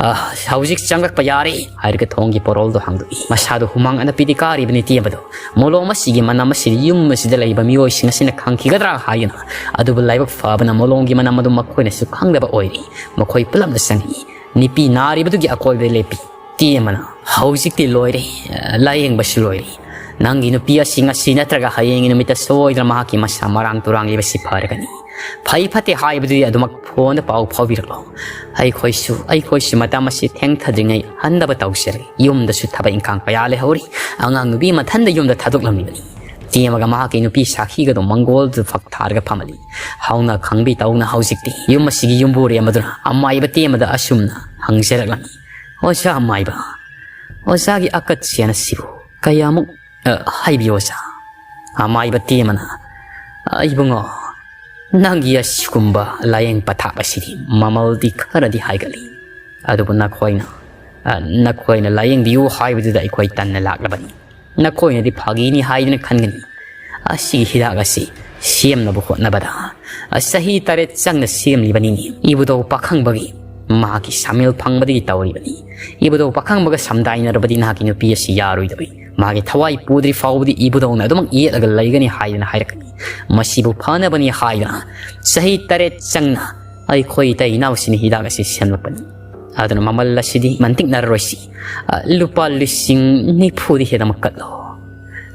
ꯑ, ꯍꯧꯖꯤꯛ ꯆꯪꯂꯛꯄ ꯌꯥꯔꯦ," ꯍꯥꯏꯔꯒ ꯊꯣꯡꯒꯤ ꯄꯣꯔꯣꯜꯗꯣ ꯍꯥꯡꯗꯣꯛꯏ꯫ ꯃꯁꯥꯗꯣ ꯍꯨꯃꯥꯡ ꯑꯅꯞꯄꯤꯗꯤ ꯀꯥꯔꯤꯕꯅꯤ ꯇꯦꯝꯕꯗꯣ꯫ ꯃꯣꯂꯣꯝ ꯑꯁꯤꯒꯤ ꯃꯅꯝ ꯑꯁꯤꯗꯤ ꯌꯨꯝ ꯑꯁꯤꯗ ꯂꯩꯕ ꯃꯤꯑꯣꯏꯁꯤꯡ ꯑꯁꯤꯅ ꯈꯪꯈꯤꯒꯗ꯭ꯔꯥ ꯍꯥꯏꯗꯨꯅ꯫ ꯑꯗꯨꯕꯨ ꯂꯥꯏꯕꯛ ꯐꯕꯅ ꯃꯣꯂꯣꯝꯒꯤ ꯃꯅꯝ ꯑꯗꯨ ꯃꯈꯣꯏꯅꯁꯨ ꯈꯪꯗꯕ ꯑꯣꯏꯔꯤ꯫ ꯃꯈꯣꯏ ꯄꯨꯂꯞꯅ ꯆꯪꯉꯛꯏ꯫ ꯅꯨꯄꯤ ꯅꯥꯔꯤꯕꯗꯨꯒꯤ ꯑꯀꯣꯏꯕꯗ ꯂꯦꯞꯄꯤ꯫ ꯇꯦꯝꯕꯅ, "ꯍꯧꯖꯤꯛꯇꯤ ꯂꯣꯏꯔꯦ, ꯂꯥꯏꯌꯦꯡꯕꯁꯨ ꯂꯣꯏꯔꯦ꯫ ꯅꯪꯒꯤ ꯅꯨꯄꯤ ꯑꯁꯤ ꯉꯁꯤ ꯅꯠꯇ꯭ꯔꯒ ꯍꯌꯦꯡꯒꯤ ꯅꯨꯃꯤꯠꯇ ꯁꯣꯏꯗꯅ ꯃꯍꯥꯛꯀꯤ ꯃꯁꯥ ꯃꯔꯥꯡ ꯇꯨꯔꯥꯡꯂꯤꯕꯁꯤ ꯐꯔꯒꯅꯤ꯫ ꯐꯩ ꯐꯠꯇꯦ ꯍꯥꯏꯕꯗꯨꯗꯤ ꯑꯗꯨꯃꯛ ꯐꯣꯟꯗ ꯄꯥꯎ ꯐꯥꯎꯕꯤꯔꯛꯂꯣ꯫ ꯑꯩꯈꯣꯏꯁꯨ, ꯑꯩꯈꯣꯏꯁꯨ ꯃꯇꯝ ꯑꯁꯤ ꯊꯦꯡꯊꯗ꯭ꯔꯤꯉꯩ ꯍꯟꯅꯕ ꯇꯧꯖꯔꯒꯦ꯫ ꯌꯨꯝꯗꯁꯨ ꯊꯕꯛ ꯏꯪꯈꯥꯡ ꯀꯌꯥ ꯂꯩꯍꯧꯔꯤ꯫ ꯑꯉꯥꯡ ꯅꯨꯄꯤ ꯃꯊꯟꯗ ꯌꯨꯝꯗ ꯊꯥꯗꯣꯛꯂꯝꯂꯤꯕꯅꯤ꯫" ꯇꯦꯝꯃꯒ ꯃꯍꯥꯛꯀꯤ ꯅꯨꯄꯤ ꯁꯥꯈꯤꯒꯗꯣ ꯃꯪꯒꯣꯜꯗꯨ ꯐꯛ ꯊꯥꯔꯒ ꯐꯝꯍꯜꯂꯤ꯫ ꯍꯧꯅ ꯈꯪꯕꯤ ꯇꯧꯅ ꯍꯧꯖꯤꯛꯇꯤ ꯌꯨꯝ ꯑꯁꯤꯒꯤ ꯌꯨꯝꯕꯨꯔꯦꯝ ꯑꯗꯨꯅ ꯑꯃꯥꯏꯕ ꯇꯦꯝꯕꯗ ꯑꯁꯨꯝꯅ ꯍꯪꯖꯔꯛꯂꯝꯃꯤ, "ꯑꯣꯖꯥ ꯑꯃꯥꯏꯕ, ꯑꯣꯖꯥꯒꯤ ꯑꯀꯠ ꯁꯦꯟ ꯑꯁꯤꯕꯨ ꯀꯌꯥꯃꯨꯛ, ꯑ, ꯍꯥꯏꯕꯤꯌꯨ ꯑꯣꯖꯥ?" ꯑꯃꯥꯏꯕ ꯇꯦꯝꯕꯅ, "ꯑ, ꯏꯕꯨꯡꯉꯣ, ꯅꯪꯒꯤ ꯑꯁꯤꯒꯨꯝꯕ ꯂꯥꯏꯌꯦꯡ ꯄꯊꯥꯞ ꯑꯁꯤꯗꯤ ꯃꯃꯜꯗꯤ ꯈꯔꯗꯤ ꯍꯥꯏꯒꯠꯂꯤ꯫ ꯑꯗꯨꯕꯨ ꯅꯈꯣꯏꯅ, ꯑ, ꯅꯈꯣꯏꯅ ꯂꯥꯏꯌꯦꯡꯕꯤꯌꯨ ꯍꯥꯏꯕꯗꯨꯗ ꯑꯩꯈꯣꯏ ꯇꯟꯅ ꯂꯥꯛꯂꯕꯅꯤ꯫ ꯅꯈꯣꯏꯅꯗꯤ ꯐꯥꯒꯤꯅꯤ ꯍꯥꯏꯗꯨꯅ ꯈꯟꯒꯅꯤ꯫ ꯑꯁꯤꯒꯤ ꯍꯤꯗꯥꯛ ꯑꯁꯤ ꯁꯦꯝꯅꯕ ꯍꯣꯠꯅꯕꯗ, ꯑ, ꯆꯍꯤ ꯇꯔꯦꯠ ꯆꯪꯅ ꯁꯦꯝꯂꯤꯕꯅꯤꯅꯦ꯫ ꯏꯕꯨꯙꯧ ꯄꯥꯈꯪꯕꯒꯤ ꯃꯍꯥꯛꯀꯤ ꯁꯥꯃꯦꯜ ꯐꯪꯕꯗꯒꯤ ꯇꯧꯔꯤꯕꯅꯤ꯫ ꯏꯕꯨꯙꯧ ꯄꯥꯈꯪꯕꯒ ꯁꯝꯗꯥꯏꯅꯔꯕꯗꯤ ꯅꯍꯥꯛꯀꯤ ꯅꯨꯄꯤ ꯑꯁꯤ ꯌꯥꯔꯣꯏꯗꯕꯅꯤ꯫ ꯃꯥꯒꯤ ꯊꯋꯥꯏ ꯄꯨꯗ꯭ꯔꯤ ꯐꯥꯎꯕꯗꯤ ꯏꯕꯨꯙꯧꯅ ꯑꯗꯨꯃꯛ ꯌꯦꯠꯂꯒ ꯂꯩꯒꯅꯤ ꯍꯥꯏꯗꯨꯅ ꯍꯥꯏꯔꯛꯀꯅꯤ꯫ ꯃꯁꯤꯕꯨ ꯐꯅꯕꯅꯤ ꯍꯥꯏꯗꯨꯅ ꯆꯍꯤ ꯇꯔꯦꯠ ꯆꯪꯅ ꯑꯩꯈꯣꯏ ꯏꯇꯩ ꯏꯅꯥꯎꯁꯤꯡꯅ ꯍꯤꯗꯥꯛ ꯑꯁꯤ ꯁꯦꯝꯂꯛꯄꯅꯤ꯫ ꯑꯗꯨꯅ ꯃꯃꯜ ꯑꯁꯤꯗꯤ ꯃꯟꯇꯤꯛꯅꯔꯔꯣꯏꯁꯤ꯫ ꯑ, ꯂꯨꯄꯥ ꯂꯤꯁꯤꯡ ꯅꯤꯐꯨꯗꯤ ꯍꯦꯟꯅꯃꯛ ꯀꯠꯂꯣ꯫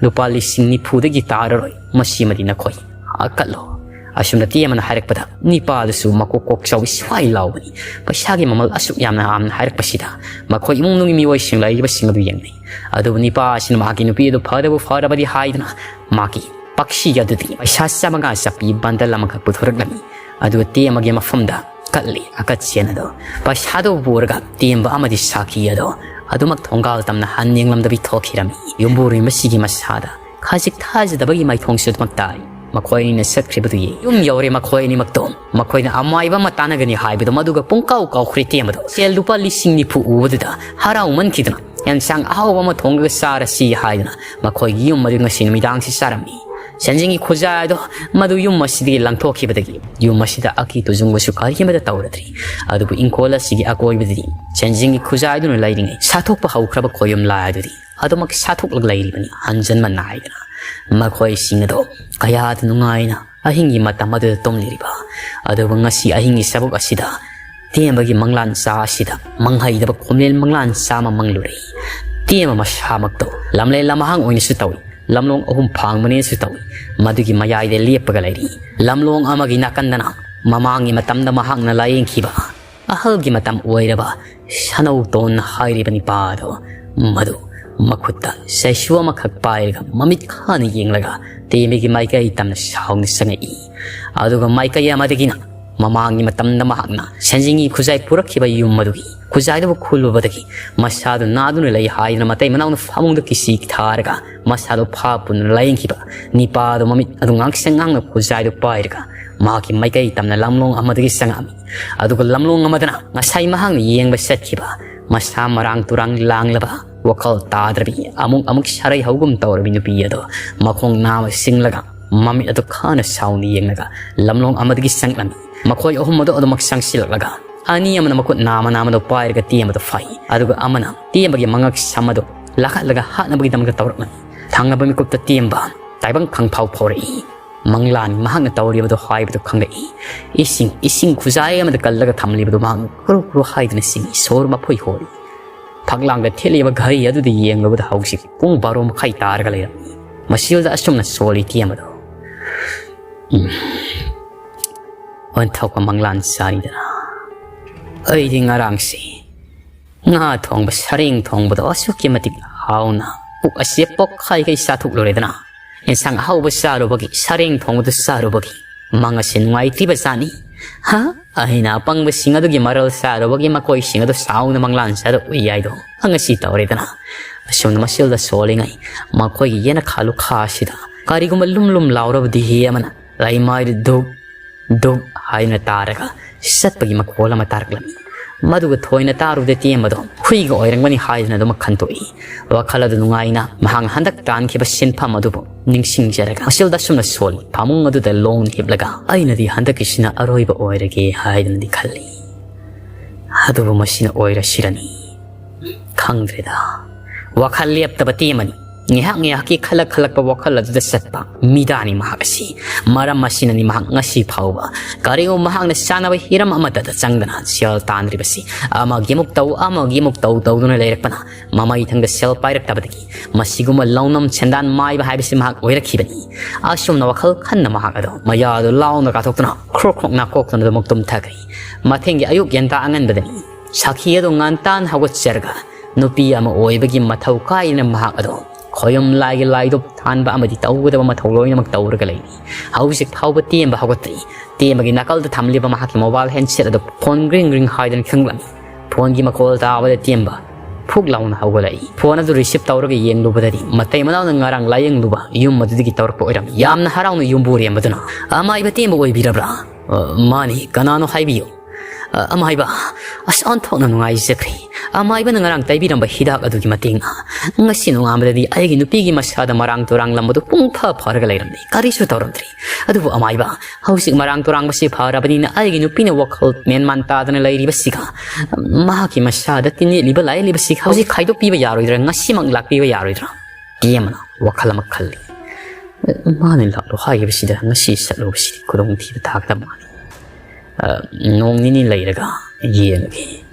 ꯂꯨꯄꯥ ꯂꯤꯁꯤꯡ ꯅꯤꯐꯨꯗꯒꯤ ꯇꯥꯔꯔꯣꯏ꯫ ꯃꯁꯤꯃꯗꯤ ꯅꯈꯣꯏ, ꯑ, ꯀꯠꯂꯣ꯫" ꯑꯁꯨꯝꯅ ꯇꯦꯝꯕꯅ ꯍꯥꯏꯔꯛꯄꯗ ꯅꯤꯄꯥꯗꯨꯁꯨ ꯃꯀꯣꯛ ꯀꯣꯛ ꯆꯥꯎꯏ ꯁ꯭ꯋꯥꯏ ꯂꯥꯎꯕꯅꯤ꯫ ꯄꯩꯁꯥꯒꯤ ꯃꯃꯜ ꯑꯁꯨꯛ ꯌꯥꯝꯅ ꯌꯥꯝꯅ ꯍꯥꯏꯔꯛꯄꯁꯤꯗ ꯃꯈꯣꯏ ꯏꯃꯨꯡ ꯃꯅꯨꯡꯒꯤ ꯃꯤꯑꯣꯏꯁꯤꯡ ꯂꯩꯔꯤꯕꯁꯤꯡ ꯑꯗꯨ ꯌꯦꯡꯅꯩ꯫ ꯑꯗꯨꯕꯨ ꯅꯤꯄꯥ ꯑꯁꯤꯅ ꯃꯍꯥꯛꯀꯤ ꯅꯨꯄꯤ ꯑꯗꯨ ꯐꯔꯕꯨ ꯐꯔꯕꯗꯤ ꯍꯥꯏꯗꯨꯅ ꯃꯍꯥꯛꯀꯤ ꯄꯛꯁꯤ ꯑꯗꯨꯗꯒꯤ ꯄꯩꯁꯥ ꯆꯥꯃꯉꯥ ꯆꯠꯄꯤ ꯕꯟꯗꯜ ꯑꯃꯈꯛ ꯄꯨꯊꯣꯔꯛꯂꯝꯃꯤ꯫ ꯑꯗꯨꯒ ꯇꯦꯝꯕꯒꯤ ꯃꯐꯝꯗ ꯀꯠꯂꯤ꯫ ꯑꯀꯠ ꯁꯦꯟ ꯑꯗꯣ, ꯄꯩꯁꯥꯗꯣ ꯄꯨꯔꯒ ꯇꯦꯝꯕ ꯑꯃꯗꯤ ꯁꯥꯈꯤ ꯑꯗꯣ ꯑꯗꯨꯃꯛ ꯊꯣꯡꯒꯥꯜ ꯇꯝꯅ ꯍꯟ ꯌꯦꯡꯂꯝꯗꯕꯤ ꯊꯣꯛꯈꯤꯔꯝꯃꯤ꯫ ꯌꯨꯝꯕꯨꯔꯦꯝꯕꯁꯤꯒꯤ ꯃꯁꯥꯗ ꯈꯖꯤꯛ ꯊꯥꯖꯗꯕꯒꯤ ꯃꯥꯏꯊꯣꯡꯁꯨ ꯑꯗꯨꯃꯛ ꯇꯥꯏ꯫ ꯃꯈꯣꯏ ꯑꯅꯤꯅ ꯆꯠꯈ꯭ꯔꯤꯕꯗꯨ ꯌꯦꯡ ꯌꯨꯝ ꯌꯧꯔꯦ ꯃꯈꯣꯏ ꯑꯅꯤꯃꯛꯇꯣ꯫ ꯃꯈꯣꯏꯅ ꯑꯃꯥꯏꯕ ꯑꯃ ꯇꯥꯟꯅꯒꯅꯤ ꯍꯥꯏꯕꯗꯣ ꯃꯗꯨꯒ ꯄꯨꯡꯀꯥꯎ ꯀꯥꯎꯈ꯭ꯔꯦ ꯇꯦꯝꯕꯗꯣ꯫ ꯁꯦꯜ ꯂꯨꯄꯥ ꯂꯤꯁꯤꯡ ꯅꯤꯐꯨ ꯎꯕꯗꯨꯗ ꯍꯔꯥꯎꯃꯟꯈꯤꯗꯨꯅ "ꯑꯦꯟꯁꯥꯡ ꯑꯍꯥꯎꯕ ꯑꯃ ꯊꯣꯡꯂꯒ ꯆꯥꯔꯁꯤ" ꯍꯥꯏꯗꯨꯅ ꯃꯈꯣꯏꯒꯤ ꯌꯨꯝ ꯑꯗꯨ ꯉꯁꯤ ꯅꯨꯃꯤꯗꯥꯡꯁꯤ ꯆꯥꯔꯝꯃꯤ꯫ ꯁꯦꯟꯖꯤꯡꯒꯤ ꯈꯨꯖꯥꯏ ꯑꯗꯣ ꯃꯗꯨ ꯌꯨꯝ ꯑꯁꯤꯗꯒꯤ ꯂꯪꯊꯣꯛꯈꯤꯕꯗꯒꯤ ꯌꯨꯝ ꯑꯁꯤꯗ ꯑꯀꯤ ꯇꯨꯖꯨꯡꯕꯁꯨ ꯀꯔꯤꯃꯠꯇ ꯇꯧꯔꯗ꯭ꯔꯤ꯫ ꯑꯗꯨꯕꯨ ꯏꯪꯈꯣꯜ ꯑꯁꯤꯒꯤ ꯑꯀꯣꯏꯕꯗꯗꯤ ꯁꯦꯟꯖꯤꯡꯒꯤ ꯈꯨꯖꯥꯏꯗꯨꯅ ꯂꯩꯔꯤꯉꯩ ꯁꯥꯊꯣꯛꯄ ꯍꯧꯈ꯭ꯔꯕ ꯈꯣꯌꯨꯝ ꯂꯥꯏ ꯑꯗꯨꯗꯤ ꯑꯗꯨꯃꯛ ꯁꯥꯊꯣꯛꯂꯒ ꯂꯩꯔꯤꯕꯅꯤ ꯍꯟꯖꯟꯕ ꯅꯥꯏꯗꯅ꯫ ꯃꯈꯣꯏꯁꯤꯡ ꯑꯗꯣ ꯀꯌꯥꯗ ꯅꯨꯡꯉꯥꯏꯅ ꯑꯍꯤꯡꯒꯤ ꯃꯇꯝ ꯑꯗꯨꯗ ꯇꯨꯝꯂꯤꯔꯤꯕ꯫ ꯑꯗꯨꯕꯨ ꯉꯁꯤ ꯑꯍꯤꯡꯒꯤ ꯆꯕꯨꯛ ꯑꯁꯤꯗ ꯇꯦꯝꯕꯒꯤ ꯃꯪꯂꯥꯟ ꯆꯥ ꯑꯁꯤꯗ ꯃꯪꯍꯩꯗꯕ ꯈꯣꯝꯂꯦꯟ ꯃꯪꯂꯥꯟ ꯆꯥ ꯑꯃ ꯃꯪꯂꯨꯔꯦ꯫ ꯇꯦꯝꯕ ꯃꯁꯥꯃꯛꯇꯣ ꯂꯝꯂꯦꯟ ꯂꯝꯍꯥꯡ ꯑꯣꯏꯅꯁꯨ ꯇꯧꯏ, ꯂꯝꯂꯣꯡ ꯑꯍꯨꯝ ꯐꯥꯡꯕꯅꯦꯁꯨ ꯇꯧꯏ꯫ ꯃꯗꯨꯒꯤ ꯃꯌꯥꯏꯗ ꯂꯦꯞꯄꯒ ꯂꯩꯔꯤ꯫ ꯂꯝꯂꯣꯡ ꯑꯃꯒꯤ ꯅꯥꯀꯟꯗꯅ ꯃꯃꯥꯡꯒꯤ ꯃꯇꯝꯗ ꯃꯍꯥꯛꯅ ꯂꯥꯌꯦꯡꯈꯤꯕ ꯑꯍꯜꯒꯤ ꯃꯇꯝ ꯑꯣꯏꯔꯕ ꯁꯅꯧꯇꯣꯟ ꯍꯥꯏꯔꯤꯕ ꯅꯤꯄꯥꯗꯣ, ꯃꯗꯨ ꯃꯈꯨꯠꯇ ꯆꯩꯁꯨ ꯑꯃꯈꯛ ꯄꯥꯏꯔꯒ ꯃꯃꯤꯠ ꯈꯥꯅ ꯌꯦꯡꯂꯒ ꯇꯦꯝꯕꯒꯤ ꯃꯥꯏꯀꯩ ꯇꯝꯅ ꯁꯥꯎꯅ ꯆꯪꯉꯛꯏ꯫ ꯑꯗꯨꯒ ꯃꯥꯏꯀꯩ ꯑꯃꯗꯒꯤꯅ ꯃꯃꯥꯡꯒꯤ ꯃꯇꯝꯗ ꯃꯍꯥꯛꯅ ꯁꯦꯟꯖꯤꯡꯒꯤ ꯈꯨꯖꯥꯏ ꯄꯨꯔꯛꯈꯤꯕ ꯌꯨꯝ ꯑꯗꯨꯒꯤ ꯈꯨꯖꯥꯏꯗꯨꯕꯨ ꯈꯨꯜꯂꯨꯕꯗꯒꯤ ꯃꯁꯥꯗꯨ ꯅꯥꯗꯨꯅ ꯂꯩ ꯍꯥꯏꯗꯨꯅ ꯃꯇꯩ ꯃꯅꯥꯎꯅ ꯐꯃꯨꯡꯗ ꯀꯤꯁꯤ ꯊꯥꯔꯒ ꯃꯁꯥꯗꯨ ꯐꯥ ꯄꯨꯟꯗꯨꯅ ꯂꯥꯌꯦꯡꯈꯤꯕ ꯅꯤꯄꯥꯗꯨ ꯃꯃꯤꯠ ꯑꯗꯨ ꯉꯥꯡꯁꯪ ꯉꯥꯡꯅ ꯈꯨꯖꯥꯏꯗꯨ ꯄꯥꯏꯔꯒ ꯃꯍꯥꯛꯀꯤ ꯃꯥꯏꯀꯩ ꯇꯝꯅ ꯂꯝꯂꯣꯡ ꯑꯃꯗꯒꯤ ꯆꯪꯉꯛꯑꯝꯃꯤ꯫ ꯑꯗꯨꯒ ꯂꯝꯂꯣꯡ ꯑꯃꯗꯅ ꯉꯁꯥꯏ ꯃꯍꯥꯛꯅ ꯌꯦꯡꯕ ꯆꯠꯈꯤꯕ ꯃꯁꯥ ꯃꯔꯥꯡ ꯇꯨꯔꯥꯡ ꯂꯥꯡꯂꯕ, ꯋꯥꯈꯜ ꯇꯥꯗ꯭ꯔꯕꯤ, ꯑꯃꯨꯛ ꯑꯃꯨꯛ ꯁꯥꯔꯩ ꯍꯧꯒꯨꯝ ꯇꯧꯔꯕꯤ ꯅꯨꯄꯤ ꯑꯗꯣ ꯃꯈꯣꯡ ꯅꯥꯝꯃ ꯆꯤꯡꯂꯒ ꯃꯃꯤꯠ ꯑꯗꯨ ꯈꯥꯅ ꯁꯥꯎꯅ ꯌꯦꯡꯂꯒ ꯂꯝꯂꯣꯡ ꯑꯃꯗꯒꯤ ꯆꯪꯂꯝꯃꯤ꯫ ꯃꯈꯣꯏ ꯑꯍꯨꯝ ꯑꯗꯨ ꯑꯗꯨꯃꯛ ꯆꯪꯁꯤꯜꯂꯛꯂꯒ ꯑꯅꯤ ꯑꯃꯅ ꯃꯈꯨꯠ ꯅꯥꯝꯃ ꯅꯥꯝꯃꯗꯣ ꯄꯥꯏꯔꯒ ꯇꯦꯝꯕꯗꯣ ꯐꯥꯏ, ꯑꯗꯨꯒ ꯑꯃꯅ ꯇꯦꯝꯕꯒꯤ ꯃꯉꯛ ꯁꯝ ꯑꯗꯨ ꯂꯥꯈꯠꯂꯒ ꯍꯥꯠꯅꯕꯒꯤꯗꯃꯛꯇ ꯇꯧꯔꯛꯂꯝꯃꯤ꯫ ꯊꯪꯅꯕ ꯃꯤꯀꯨꯞꯇ ꯇꯦꯝꯕ ꯇꯥꯏꯕꯪ ꯈꯪꯐꯥꯎ ꯐꯥꯎꯔꯛꯏ꯫ ꯃꯪꯂꯥꯟ ꯃꯍꯥꯛꯅ ꯇꯧꯔꯤꯕꯗꯨ ꯍꯥꯏꯕꯗꯨ ꯈꯪꯂꯛꯏ꯫ ꯏꯁꯤꯡ, ꯏꯁꯤꯡ ꯈꯨꯖꯥꯏ ꯑꯃꯗ ꯀꯜꯂꯒ ꯊꯝꯂꯤꯕꯗꯨ ꯃꯍꯥꯛꯅ ꯀ꯭ꯔꯨ ꯀ꯭ꯔꯨ ꯍꯥꯏꯗꯨꯅ ꯆꯤꯡꯏ, ꯁꯣꯔ ꯃꯐꯣꯏ ꯍꯣꯔꯤ꯫ ꯐꯛꯂꯥꯡꯗ ꯊꯦꯠꯂꯤꯕ ꯘꯔꯤ ꯑꯗꯨꯗ ꯌꯦꯡꯂꯨꯕꯗ ꯍꯧꯖꯤꯛ ꯄꯨꯡ ꯕꯥꯔꯣ ꯃꯈꯥꯏ ꯇꯥꯔꯒ ꯂꯩꯔꯝꯃꯤ꯫ ꯃꯁꯤꯗ ꯑꯁꯨꯝꯅ ꯁꯣꯜꯂꯤ ꯇꯦꯝꯕꯗꯣ꯫ ꯎꯝ꯫ ꯑꯣꯟꯊꯣꯛꯄ ꯃꯪꯂꯥꯟ ꯆꯥꯔꯤꯗꯅ꯫ ꯑꯩꯗꯤ ꯉꯔꯥꯡꯁꯤ ꯉꯥ ꯊꯣꯡꯕ, ꯁꯔꯦꯡ ꯊꯣꯡꯕꯗꯣ ꯑꯁꯨꯛꯀꯤ ꯃꯇꯤꯛ ꯍꯥꯎꯅ ꯄꯨꯛ ꯑꯁꯦ ꯄꯣꯛꯈꯥꯏꯈꯩ ꯆꯥꯊꯣꯛꯂꯨꯔꯦꯗꯅ꯫ ꯌꯦꯟꯁꯥꯡ ꯑꯍꯥꯎꯕ ꯆꯥꯔꯨꯕꯒꯤ, ꯁꯔꯦꯡ ꯊꯣꯡꯕꯗꯨ ꯆꯥꯔꯨꯕꯒꯤ ꯃꯪ ꯑꯁꯦ ꯅꯨꯡꯉꯥꯏꯇ꯭ꯔꯤꯕ ꯖꯥꯠꯅꯤ꯫ ꯍꯥ? ꯑꯩꯅ ꯑꯄꯪꯕꯁꯤꯡ ꯑꯗꯨꯒꯤ ꯃꯔꯜ ꯁꯥꯔꯨꯕꯒꯤ ꯃꯈꯣꯏꯁꯤꯡ ꯑꯗꯨ ꯁꯥꯎꯅ ꯃꯪꯂꯥꯟ ꯁꯥꯗ ꯎꯏ ꯍꯥꯏꯗꯣ꯫ ꯑꯉꯁꯤ ꯇꯧꯔꯦꯗꯅ꯫ ꯑꯁꯨꯝꯅ ꯃꯁꯤꯜꯗ ꯁꯣꯜꯂꯤꯉꯩ ꯃꯈꯣꯏꯒꯤ ꯌꯦꯅꯈꯥ ꯂꯨꯈꯥ ꯑꯁꯤꯗ ꯀꯔꯤꯒꯨꯝꯕ ꯂꯨꯝ ꯂꯨꯝ ꯂꯥꯎꯔꯕꯗꯤ ꯍꯤ ꯑꯃꯅ ꯂꯩꯃꯥꯏꯗ ꯙꯨꯛ ꯙꯨꯛ ꯍꯥꯏꯗꯨꯅ ꯇꯥꯔꯒ ꯆꯠꯄꯒꯤ ꯃꯈꯣꯜ ꯑꯃ ꯇꯥꯔꯛꯂꯝꯃꯤ꯫ ꯃꯗꯨꯒ ꯊꯣꯏꯅ ꯇꯥꯔꯨꯗꯦ ꯇꯦꯝꯕꯗꯣ ꯍꯨꯏꯒ ꯑꯣꯏꯔꯝꯒꯅꯤ ꯍꯥꯏꯗꯨꯅ ꯑꯗꯨꯃꯛ ꯈꯟꯗꯣꯛꯏ꯫ ꯋꯥꯈꯜ ꯑꯗꯨ ꯅꯨꯡꯉꯥꯏꯅ ꯃꯍꯥꯛꯅ ꯍꯟꯗꯛ ꯇꯥꯟꯈꯤꯕ ꯁꯤꯟꯐꯝ ꯑꯗꯨꯕꯨ ꯅꯤꯡꯁꯤꯡꯖꯔꯒ ꯃꯁꯤꯜꯗ ꯑꯁꯨꯝꯅ ꯁꯣꯜꯂꯤ꯫ ꯐꯃꯨꯡ ꯑꯗꯨꯗ ꯂꯣꯡꯅ ꯍꯤꯞꯂꯒ ꯑꯩꯅꯗꯤ ꯍꯟꯗꯛꯀꯤꯁꯤꯅ ꯑꯔꯣꯏꯕ ꯑꯣꯏꯔꯒꯦ ꯍꯥꯏꯗꯨꯅꯗꯤ ꯈꯜꯂꯤ꯫ ꯑꯗꯨꯕꯨ ꯃꯁꯤꯅ ꯑꯣꯏꯔꯁꯤꯔꯅꯤ? ꯈꯪꯗ꯭ꯔꯦꯗ꯫ ꯋꯥꯈꯜ ꯂꯦꯞꯇꯕ ꯇꯦꯝꯕꯅꯤ꯫ ꯉꯥꯏꯍꯥꯛ ꯉꯥꯏꯍꯥꯛꯀꯤ ꯈꯜꯂꯛ ꯈꯜꯂꯛꯄ ꯋꯥꯈꯜ ꯑꯗꯨꯗ ꯆꯠꯄ ꯃꯤꯗꯥꯅꯤ ꯃꯍꯥꯛ ꯑꯁꯤ꯫ ꯃꯔꯝ ꯑꯁꯤꯅꯅꯤ ꯃꯍꯥꯛ ꯉꯁꯤ ꯐꯥꯎꯕ ꯀꯔꯤꯒꯨꯝꯕ ꯃꯍꯥꯛꯅ ꯆꯥꯅꯕ ꯍꯤꯔꯝ ꯑꯃꯠꯇꯗ ꯆꯪꯗꯅ ꯁꯦꯜ ꯇꯥꯟꯗ꯭ꯔꯤꯕꯁꯤ꯫ ꯑꯃꯒꯤ ꯑꯃꯨꯛ ꯇꯧ, ꯑꯃꯒꯤ ꯑꯃꯨꯛ ꯇꯧ ꯇꯧꯗꯨꯅ ꯂꯩꯔꯛꯄꯅ ꯃꯃꯩꯊꯪꯗ ꯁꯦꯜ ꯄꯥꯏꯔꯛꯇꯕꯗꯒꯤ ꯃꯁꯤꯒꯨꯝꯕ ꯂꯧꯅꯝ ꯁꯦꯟꯗꯥꯟ ꯃꯥꯏꯕ ꯍꯥꯏꯕꯁꯤ ꯃꯍꯥꯛ ꯑꯣꯏꯔꯛꯈꯤꯕꯅꯤ꯫ ꯑꯁꯨꯝꯅ ꯋꯥꯈꯜ ꯈꯟꯅ ꯃꯍꯥꯛ ꯑꯗꯣ ꯃꯌꯥꯗꯨ ꯂꯥꯎꯅ ꯀꯥꯊꯣꯛꯇꯨꯅ ꯈ꯭ꯔꯣꯛ ꯈ꯭ꯔꯣꯛ ꯅꯥꯀꯣꯛꯇꯨꯅ ꯑꯗꯨꯃꯛ ꯇꯨꯝꯊꯈ꯭ꯔꯦ꯫ ꯃꯊꯦꯡꯒꯤ ꯑꯌꯨꯛ ꯌꯦꯟꯇꯥ ꯑꯉꯟꯕꯗꯅꯤ ꯁꯥꯈꯤ ꯑꯗꯨ ꯉꯟꯇꯥꯅ ꯍꯧꯒꯠꯆꯔꯒ ꯅꯨꯄꯤ ꯑꯃ ꯑꯣꯏꯕꯒꯤ ꯃꯊꯧ ꯀꯥꯏꯗꯅ ꯃꯍꯥꯛ ꯑꯗꯣ ꯈꯣꯌꯨꯝ ꯂꯥꯏꯒꯤ ꯂꯥꯏꯗꯨꯞ ꯊꯥꯟꯕ ꯑꯃꯗꯤ ꯇꯧꯒꯗꯕ ꯃꯊꯧ ꯂꯣꯏꯅꯃꯛ ꯇꯧꯔꯒ ꯂꯩꯔꯤ꯫ ꯍꯧꯖꯤꯛ ꯐꯥꯎꯕ ꯇꯦꯝꯕ ꯍꯧꯒꯠꯇ꯭ꯔꯤ꯫ ꯇꯦꯝꯕꯒꯤ ꯅꯥꯀꯜꯗ ꯊꯝꯂꯤꯕ ꯃꯍꯥꯛꯀꯤ ꯃꯣꯕꯥꯏꯜ ꯍꯦꯟꯁꯦꯠ ꯑꯗꯨ ꯐꯣꯟ ꯒ꯭ꯔꯤꯡ ꯒ꯭ꯔꯤꯡ ꯍꯥꯏꯗꯨꯅ ꯈꯤꯡꯂꯝꯃꯤ꯫ ꯐꯣꯟꯒꯤ ꯃꯈꯣꯜ ꯇꯥꯕꯗ ꯇꯦꯝꯕ ꯐꯨꯛ ꯂꯥꯎꯅ ꯍꯧꯒꯠꯂꯛꯏ꯫ ꯐꯣꯟ ꯑꯗꯨ ꯔꯤꯁꯤꯞ ꯇꯧꯔꯒ ꯌꯦꯡꯂꯨꯕꯗꯗꯤ ꯃꯇꯩ ꯃꯅꯥꯎꯅ ꯉꯔꯥꯡ ꯂꯥꯌꯦꯡꯂꯨꯕ ꯌꯨꯝ ꯑꯗꯨꯗꯒꯤ ꯇꯧꯔꯛꯄ ꯑꯣꯏꯔꯝꯃꯤ꯫ ꯌꯥꯝꯅ ꯍꯔꯥꯎꯅ ꯌꯨꯝꯕꯨꯔꯦꯝꯕꯗꯨꯅ, "ꯑꯃꯥꯏꯕ ꯇꯦꯝꯕ ꯑꯣꯏꯕꯤꯔꯕ꯭ꯔꯥ?" "ꯑ, ꯃꯥꯅꯤ, ꯀꯅꯥꯅꯣ ꯍꯥꯏꯕꯤꯌꯨ?" "ꯑ, ꯑꯃꯥꯏꯕ, ꯑꯁ, ꯑꯣꯟꯊꯣꯛꯅ ꯅꯨꯡꯉꯥꯏꯖꯈ꯭ꯔꯦ꯫ ꯑꯃꯥꯏꯕꯅ ꯉꯔꯥꯡ ꯇꯩꯕꯤꯔꯝꯕ ꯍꯤꯗꯥꯛ ꯑꯗꯨꯒꯤ ꯃꯇꯦꯡꯅ ꯉꯁꯤ ꯅꯣꯡꯉꯥꯟꯕꯗꯗꯤ ꯑꯩꯒꯤ ꯅꯨꯄꯤꯒꯤ ꯃꯁꯥꯗ ꯃꯔꯥꯡ ꯇꯨꯔꯥꯡꯂꯝꯕꯗꯨ ꯄꯨꯡ ꯐ ꯐꯔꯒ ꯂꯩꯔꯝꯂꯦ꯫ ꯀꯔꯤꯁꯨ ꯇꯧꯔꯝꯗ꯭ꯔꯦ꯫ ꯑꯗꯨꯕꯨ ꯑꯃꯥꯏꯕ, ꯍꯧꯖꯤꯛ ꯃꯔꯥꯡ ꯇꯨꯔꯥꯡꯕꯁꯤ ꯐꯔꯕꯅꯤꯅ ꯑꯩꯒꯤ ꯅꯨꯄꯤꯅ ꯋꯥꯈꯜ ꯃꯦꯟꯃꯥꯟ ꯇꯥꯗꯅ ꯂꯩꯔꯤꯕꯁꯤꯒ, ꯃꯍꯥꯛꯀꯤ ꯃꯁꯥꯗ ꯇꯤꯟ ꯌꯦꯠꯂꯤꯕ ꯂꯥꯏꯌꯦꯠꯂꯤꯕꯁꯤ ꯍꯧꯖꯤꯛ ꯈꯥꯏꯗꯣꯛꯄꯤꯕ ꯌꯥꯔꯣꯏꯗ꯭ꯔꯥ? ꯉꯁꯤꯃꯛ ꯂꯥꯛꯄꯤꯕ ꯌꯥꯔꯣꯏꯗ꯭ꯔꯥ?" ꯇꯦꯝꯕꯅ ꯋꯥꯈꯜ ꯑꯃ ꯈꯜꯂꯤ꯫ "ꯃꯥꯅ ꯂꯥꯛꯂꯣ ꯍꯥꯏꯈꯤꯕꯁꯤꯗ ꯉꯁꯤ ꯆꯠꯂꯨꯕꯁꯤꯗꯤ ꯈꯨꯗꯣꯡꯊꯤꯕ ꯇꯥꯒꯗꯕ ꯃꯥꯜꯂꯤ꯫ ꯑ, ꯅꯣꯡ ꯅꯤꯅꯤ ꯂꯩꯔꯒ ꯌꯦꯡꯉꯒꯦ꯫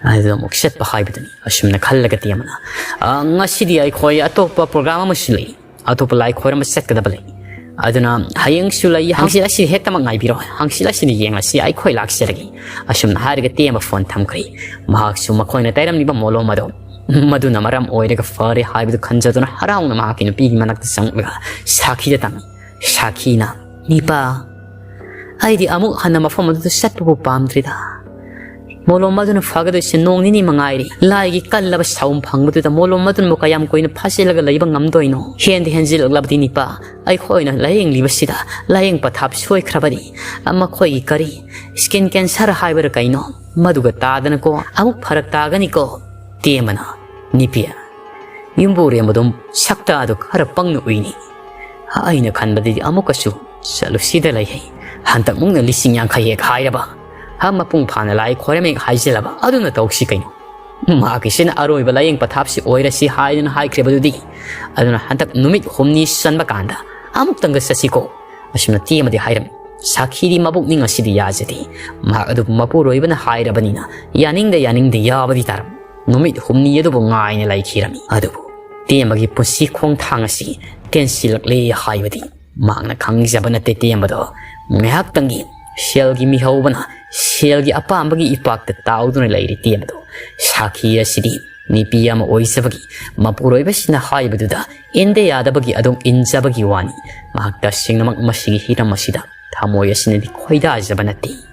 ꯑꯗꯨꯗ ꯑꯃꯨꯛ ꯆꯠꯄ ꯍꯥꯏꯕꯗꯨꯅꯤ꯫" ꯑꯁꯨꯝꯅ ꯈꯜꯂꯒ ꯇꯦꯝꯕꯅ, "ꯑ, ꯉꯁꯤꯗꯤ ꯑꯩꯈꯣꯏ ꯑꯇꯣꯞꯄ ꯄ꯭ꯔꯣꯒ꯭ꯔꯥꯝ ꯑꯃꯁꯨ ꯂꯩ꯫ ꯑꯇꯣꯞꯄ ꯂꯥꯏ ꯈꯣꯏꯔꯝꯕ ꯆꯠꯀꯗꯕ ꯂꯩ꯫ ꯑꯗꯨꯅ ꯍꯌꯦꯡꯁꯨ ꯂꯩ, ꯍꯪꯆꯤꯠ ꯑꯁꯤ ꯍꯦꯛꯇꯃꯛ ꯉꯥꯏꯕꯤꯔꯣ, ꯍꯪꯆꯤꯠ ꯑꯁꯤꯗꯤ ꯌꯦꯡꯂꯁꯤ, ꯑꯩꯈꯣꯏ ꯂꯥꯛꯆꯔꯒꯦ꯫" ꯑꯁꯨꯝꯅ ꯍꯥꯏꯔꯒ ꯇꯦꯝꯕ ꯐꯣꯟ ꯊꯝꯈ꯭ꯔꯦ꯫ ꯃꯍꯥꯛꯁꯨ ꯃꯈꯣꯏꯅ ꯇꯩꯔꯝꯂꯤꯕ ꯃꯣꯂꯣꯝ ꯑꯗꯣ ꯃꯗꯨꯅ ꯃꯔꯝ ꯑꯣꯏꯔꯒ ꯐꯔꯦ ꯍꯥꯏꯕꯗꯨ ꯈꯟꯖꯗꯨꯅ ꯍꯔꯥꯎꯅ ꯃꯍꯥꯛꯀꯤ ꯅꯨꯄꯤꯒꯤ ꯃꯅꯥꯛꯇ ꯆꯪꯂꯒ ꯁꯥꯈꯤꯗ ꯇꯝꯃꯤ꯫ ꯁꯥꯈꯤꯅ, "ꯅꯤꯄꯥ, ꯑꯩꯗꯤ ꯑꯃꯨꯛ ꯍꯟꯅ ꯃꯐꯝ ꯑꯗꯨꯗ ꯆꯠꯄꯕꯨ ꯄꯥꯝꯗ꯭ꯔꯤꯗ꯫ ꯃꯣꯂꯣꯝ ꯑꯗꯨꯅ ꯐꯒꯗꯣꯏꯁꯦ ꯅꯣꯡ ꯅꯤꯅꯤ ꯃꯉꯥꯏꯔꯦ꯫ ꯂꯥꯏꯒꯤ ꯀꯜꯂꯕ ꯁꯥꯎꯝ ꯐꯪꯕꯗꯨꯗ ꯃꯣꯂꯣꯝ ꯑꯗꯨꯅꯕꯨ ꯀꯌꯥꯝ ꯀꯨꯏꯅ ꯐꯥꯖꯤꯜꯂꯒ ꯂꯩꯕ ꯉꯝꯗꯣꯏꯅꯣ? ꯍꯦꯟꯗꯤ ꯍꯦꯟꯖꯤꯜꯂꯛꯂꯕꯗꯤ ꯅꯤꯄꯥ, ꯑꯩꯈꯣꯏꯅ ꯂꯥꯌꯦꯡꯂꯤꯕꯁꯤꯗ ꯂꯥꯌꯦꯡ ꯄꯊꯥꯞ ꯁꯣꯏꯈ꯭ꯔꯕꯅꯤ꯫ ꯃꯈꯣꯏꯒꯤ ꯀꯔꯤ skin cancer ꯍꯥꯏꯕꯔꯥ ꯀꯩꯅꯣ, ꯃꯗꯨꯒ ꯇꯥꯗꯅꯀꯣ ꯑꯃꯨꯛ ꯐꯔꯛ ꯇꯥꯒꯅꯤꯀꯣ꯫ ꯇꯦꯝꯕꯅ, ꯅꯤꯄꯤ, ꯌꯨꯝꯕꯨꯔꯦꯝꯕꯗꯨꯝ ꯁꯛꯇ ꯑꯗꯨ ꯈꯔ ꯄꯪꯅ ꯎꯏꯅꯤ꯫ ꯑꯩꯅ ꯈꯟꯕꯗꯗꯤ ꯑꯃꯨꯛꯀꯁꯨ ꯆꯠꯂꯨꯁꯤꯗ ꯂꯩꯍꯩ꯫ ꯍꯟꯗꯛ ꯃꯨꯛꯅ ꯂꯤꯁꯤꯡ ꯌꯥꯡꯈꯩ ꯍꯦꯛ ꯍꯥꯏꯔꯕ, ꯍꯥ, ꯃꯄꯨꯡ ꯐꯥꯅ ꯂꯥꯏ ꯈꯣꯏꯔꯝ ꯍꯦꯛ ꯍꯥꯏꯖꯤꯜꯂꯕ, ꯑꯗꯨꯅ ꯇꯧꯁꯤ ꯀꯩꯅꯣ꯫ ꯃꯍꯥꯛꯀꯤꯁꯤꯅ ꯑꯔꯣꯏꯕ ꯂꯥꯌꯦꯡ ꯄꯊꯥꯞꯁꯤ ꯑꯣꯏꯔꯁꯤ ꯍꯥꯏꯗꯨꯅ ꯍꯥꯏꯈ꯭ꯔꯤꯕꯗꯨꯗꯤ꯫ ꯑꯗꯨꯅ ꯍꯟꯗꯛ ꯅꯨꯃꯤꯠ ꯍꯨꯝꯅꯤ ꯆꯟꯕ ꯀꯥꯟꯗ ꯑꯃꯨꯛꯇꯪꯒ ꯆꯠꯁꯤꯀꯣ꯫ ꯑꯁꯨꯝꯅ ꯇꯦꯝꯕꯗꯤ ꯍꯥꯏꯔꯝꯃꯤ꯫ ꯁꯥꯈꯤꯗꯤ ꯃꯕꯨꯛꯅꯤꯡ ꯑꯁꯤꯗꯤ ꯌꯥꯖꯗꯦ꯫ ꯃꯍꯥꯛ ꯑꯗꯨꯕꯨ ꯃꯄꯨꯔꯣꯏꯕꯅ ꯍꯥꯏꯔꯕꯅꯤꯅ ꯌꯥꯅꯤꯡꯗ ꯌꯥꯅꯤꯡꯗ ꯌꯥꯕꯗꯤ ꯇꯥꯔꯝꯃꯤ꯫ ꯅꯨꯃꯤꯠ ꯍꯨꯝꯅꯤ ꯑꯗꯨꯕꯨ ꯉꯥꯏꯅ ꯂꯩꯈꯤꯔꯝꯃꯤ꯫ ꯑꯗꯨꯕꯨ ꯇꯦꯝꯕꯒꯤ ꯄꯨꯟꯁꯤ ꯈꯣꯡꯊꯥꯡ ꯑꯁꯤ ꯇꯦꯟꯁꯤꯜꯂꯛꯂꯦ ꯍꯥꯏꯕꯗꯤ ꯃꯍꯥꯛꯅ ꯈꯪꯖꯕ ꯅꯠꯇꯦ꯫ ꯇꯦꯝꯕꯗꯣ ꯉꯥꯏꯍꯥꯛꯇꯪꯒꯤ ꯁꯦꯜꯒꯤ ꯃꯤꯍꯧꯕꯅ ꯁꯦꯜꯒꯤ ꯑꯄꯥꯝꯕꯒꯤ ꯏꯄꯥꯛꯇ ꯇꯥꯎꯗꯨꯅ ꯂꯩꯔꯤ꯫ ꯇꯦꯝꯕꯗꯣ ꯁꯥꯈꯤ ꯑꯁꯤꯗꯤ ꯅꯨꯄꯤ ꯑꯃ ꯑꯣꯏꯖꯕꯒꯤ ꯃꯄꯨꯔꯣꯏꯕꯁꯤꯅ ꯍꯥꯏꯕꯗꯨꯗ ꯏꯟꯗ ꯌꯥꯗꯕꯒꯤ ꯑꯗꯨꯝ ꯏꯟꯖꯕꯒꯤ ꯋꯥꯅꯤ꯫ ꯃꯍꯥꯛ ꯇꯁꯦꯡꯅꯃꯛ ꯃꯁꯤꯒꯤ ꯍꯤꯔꯝ ꯑꯁꯤꯗ ꯊꯃꯣꯏ ꯑꯁꯤꯅꯗꯤ ꯈꯣꯏꯗꯥꯖꯕ ꯅꯠꯇꯦ꯫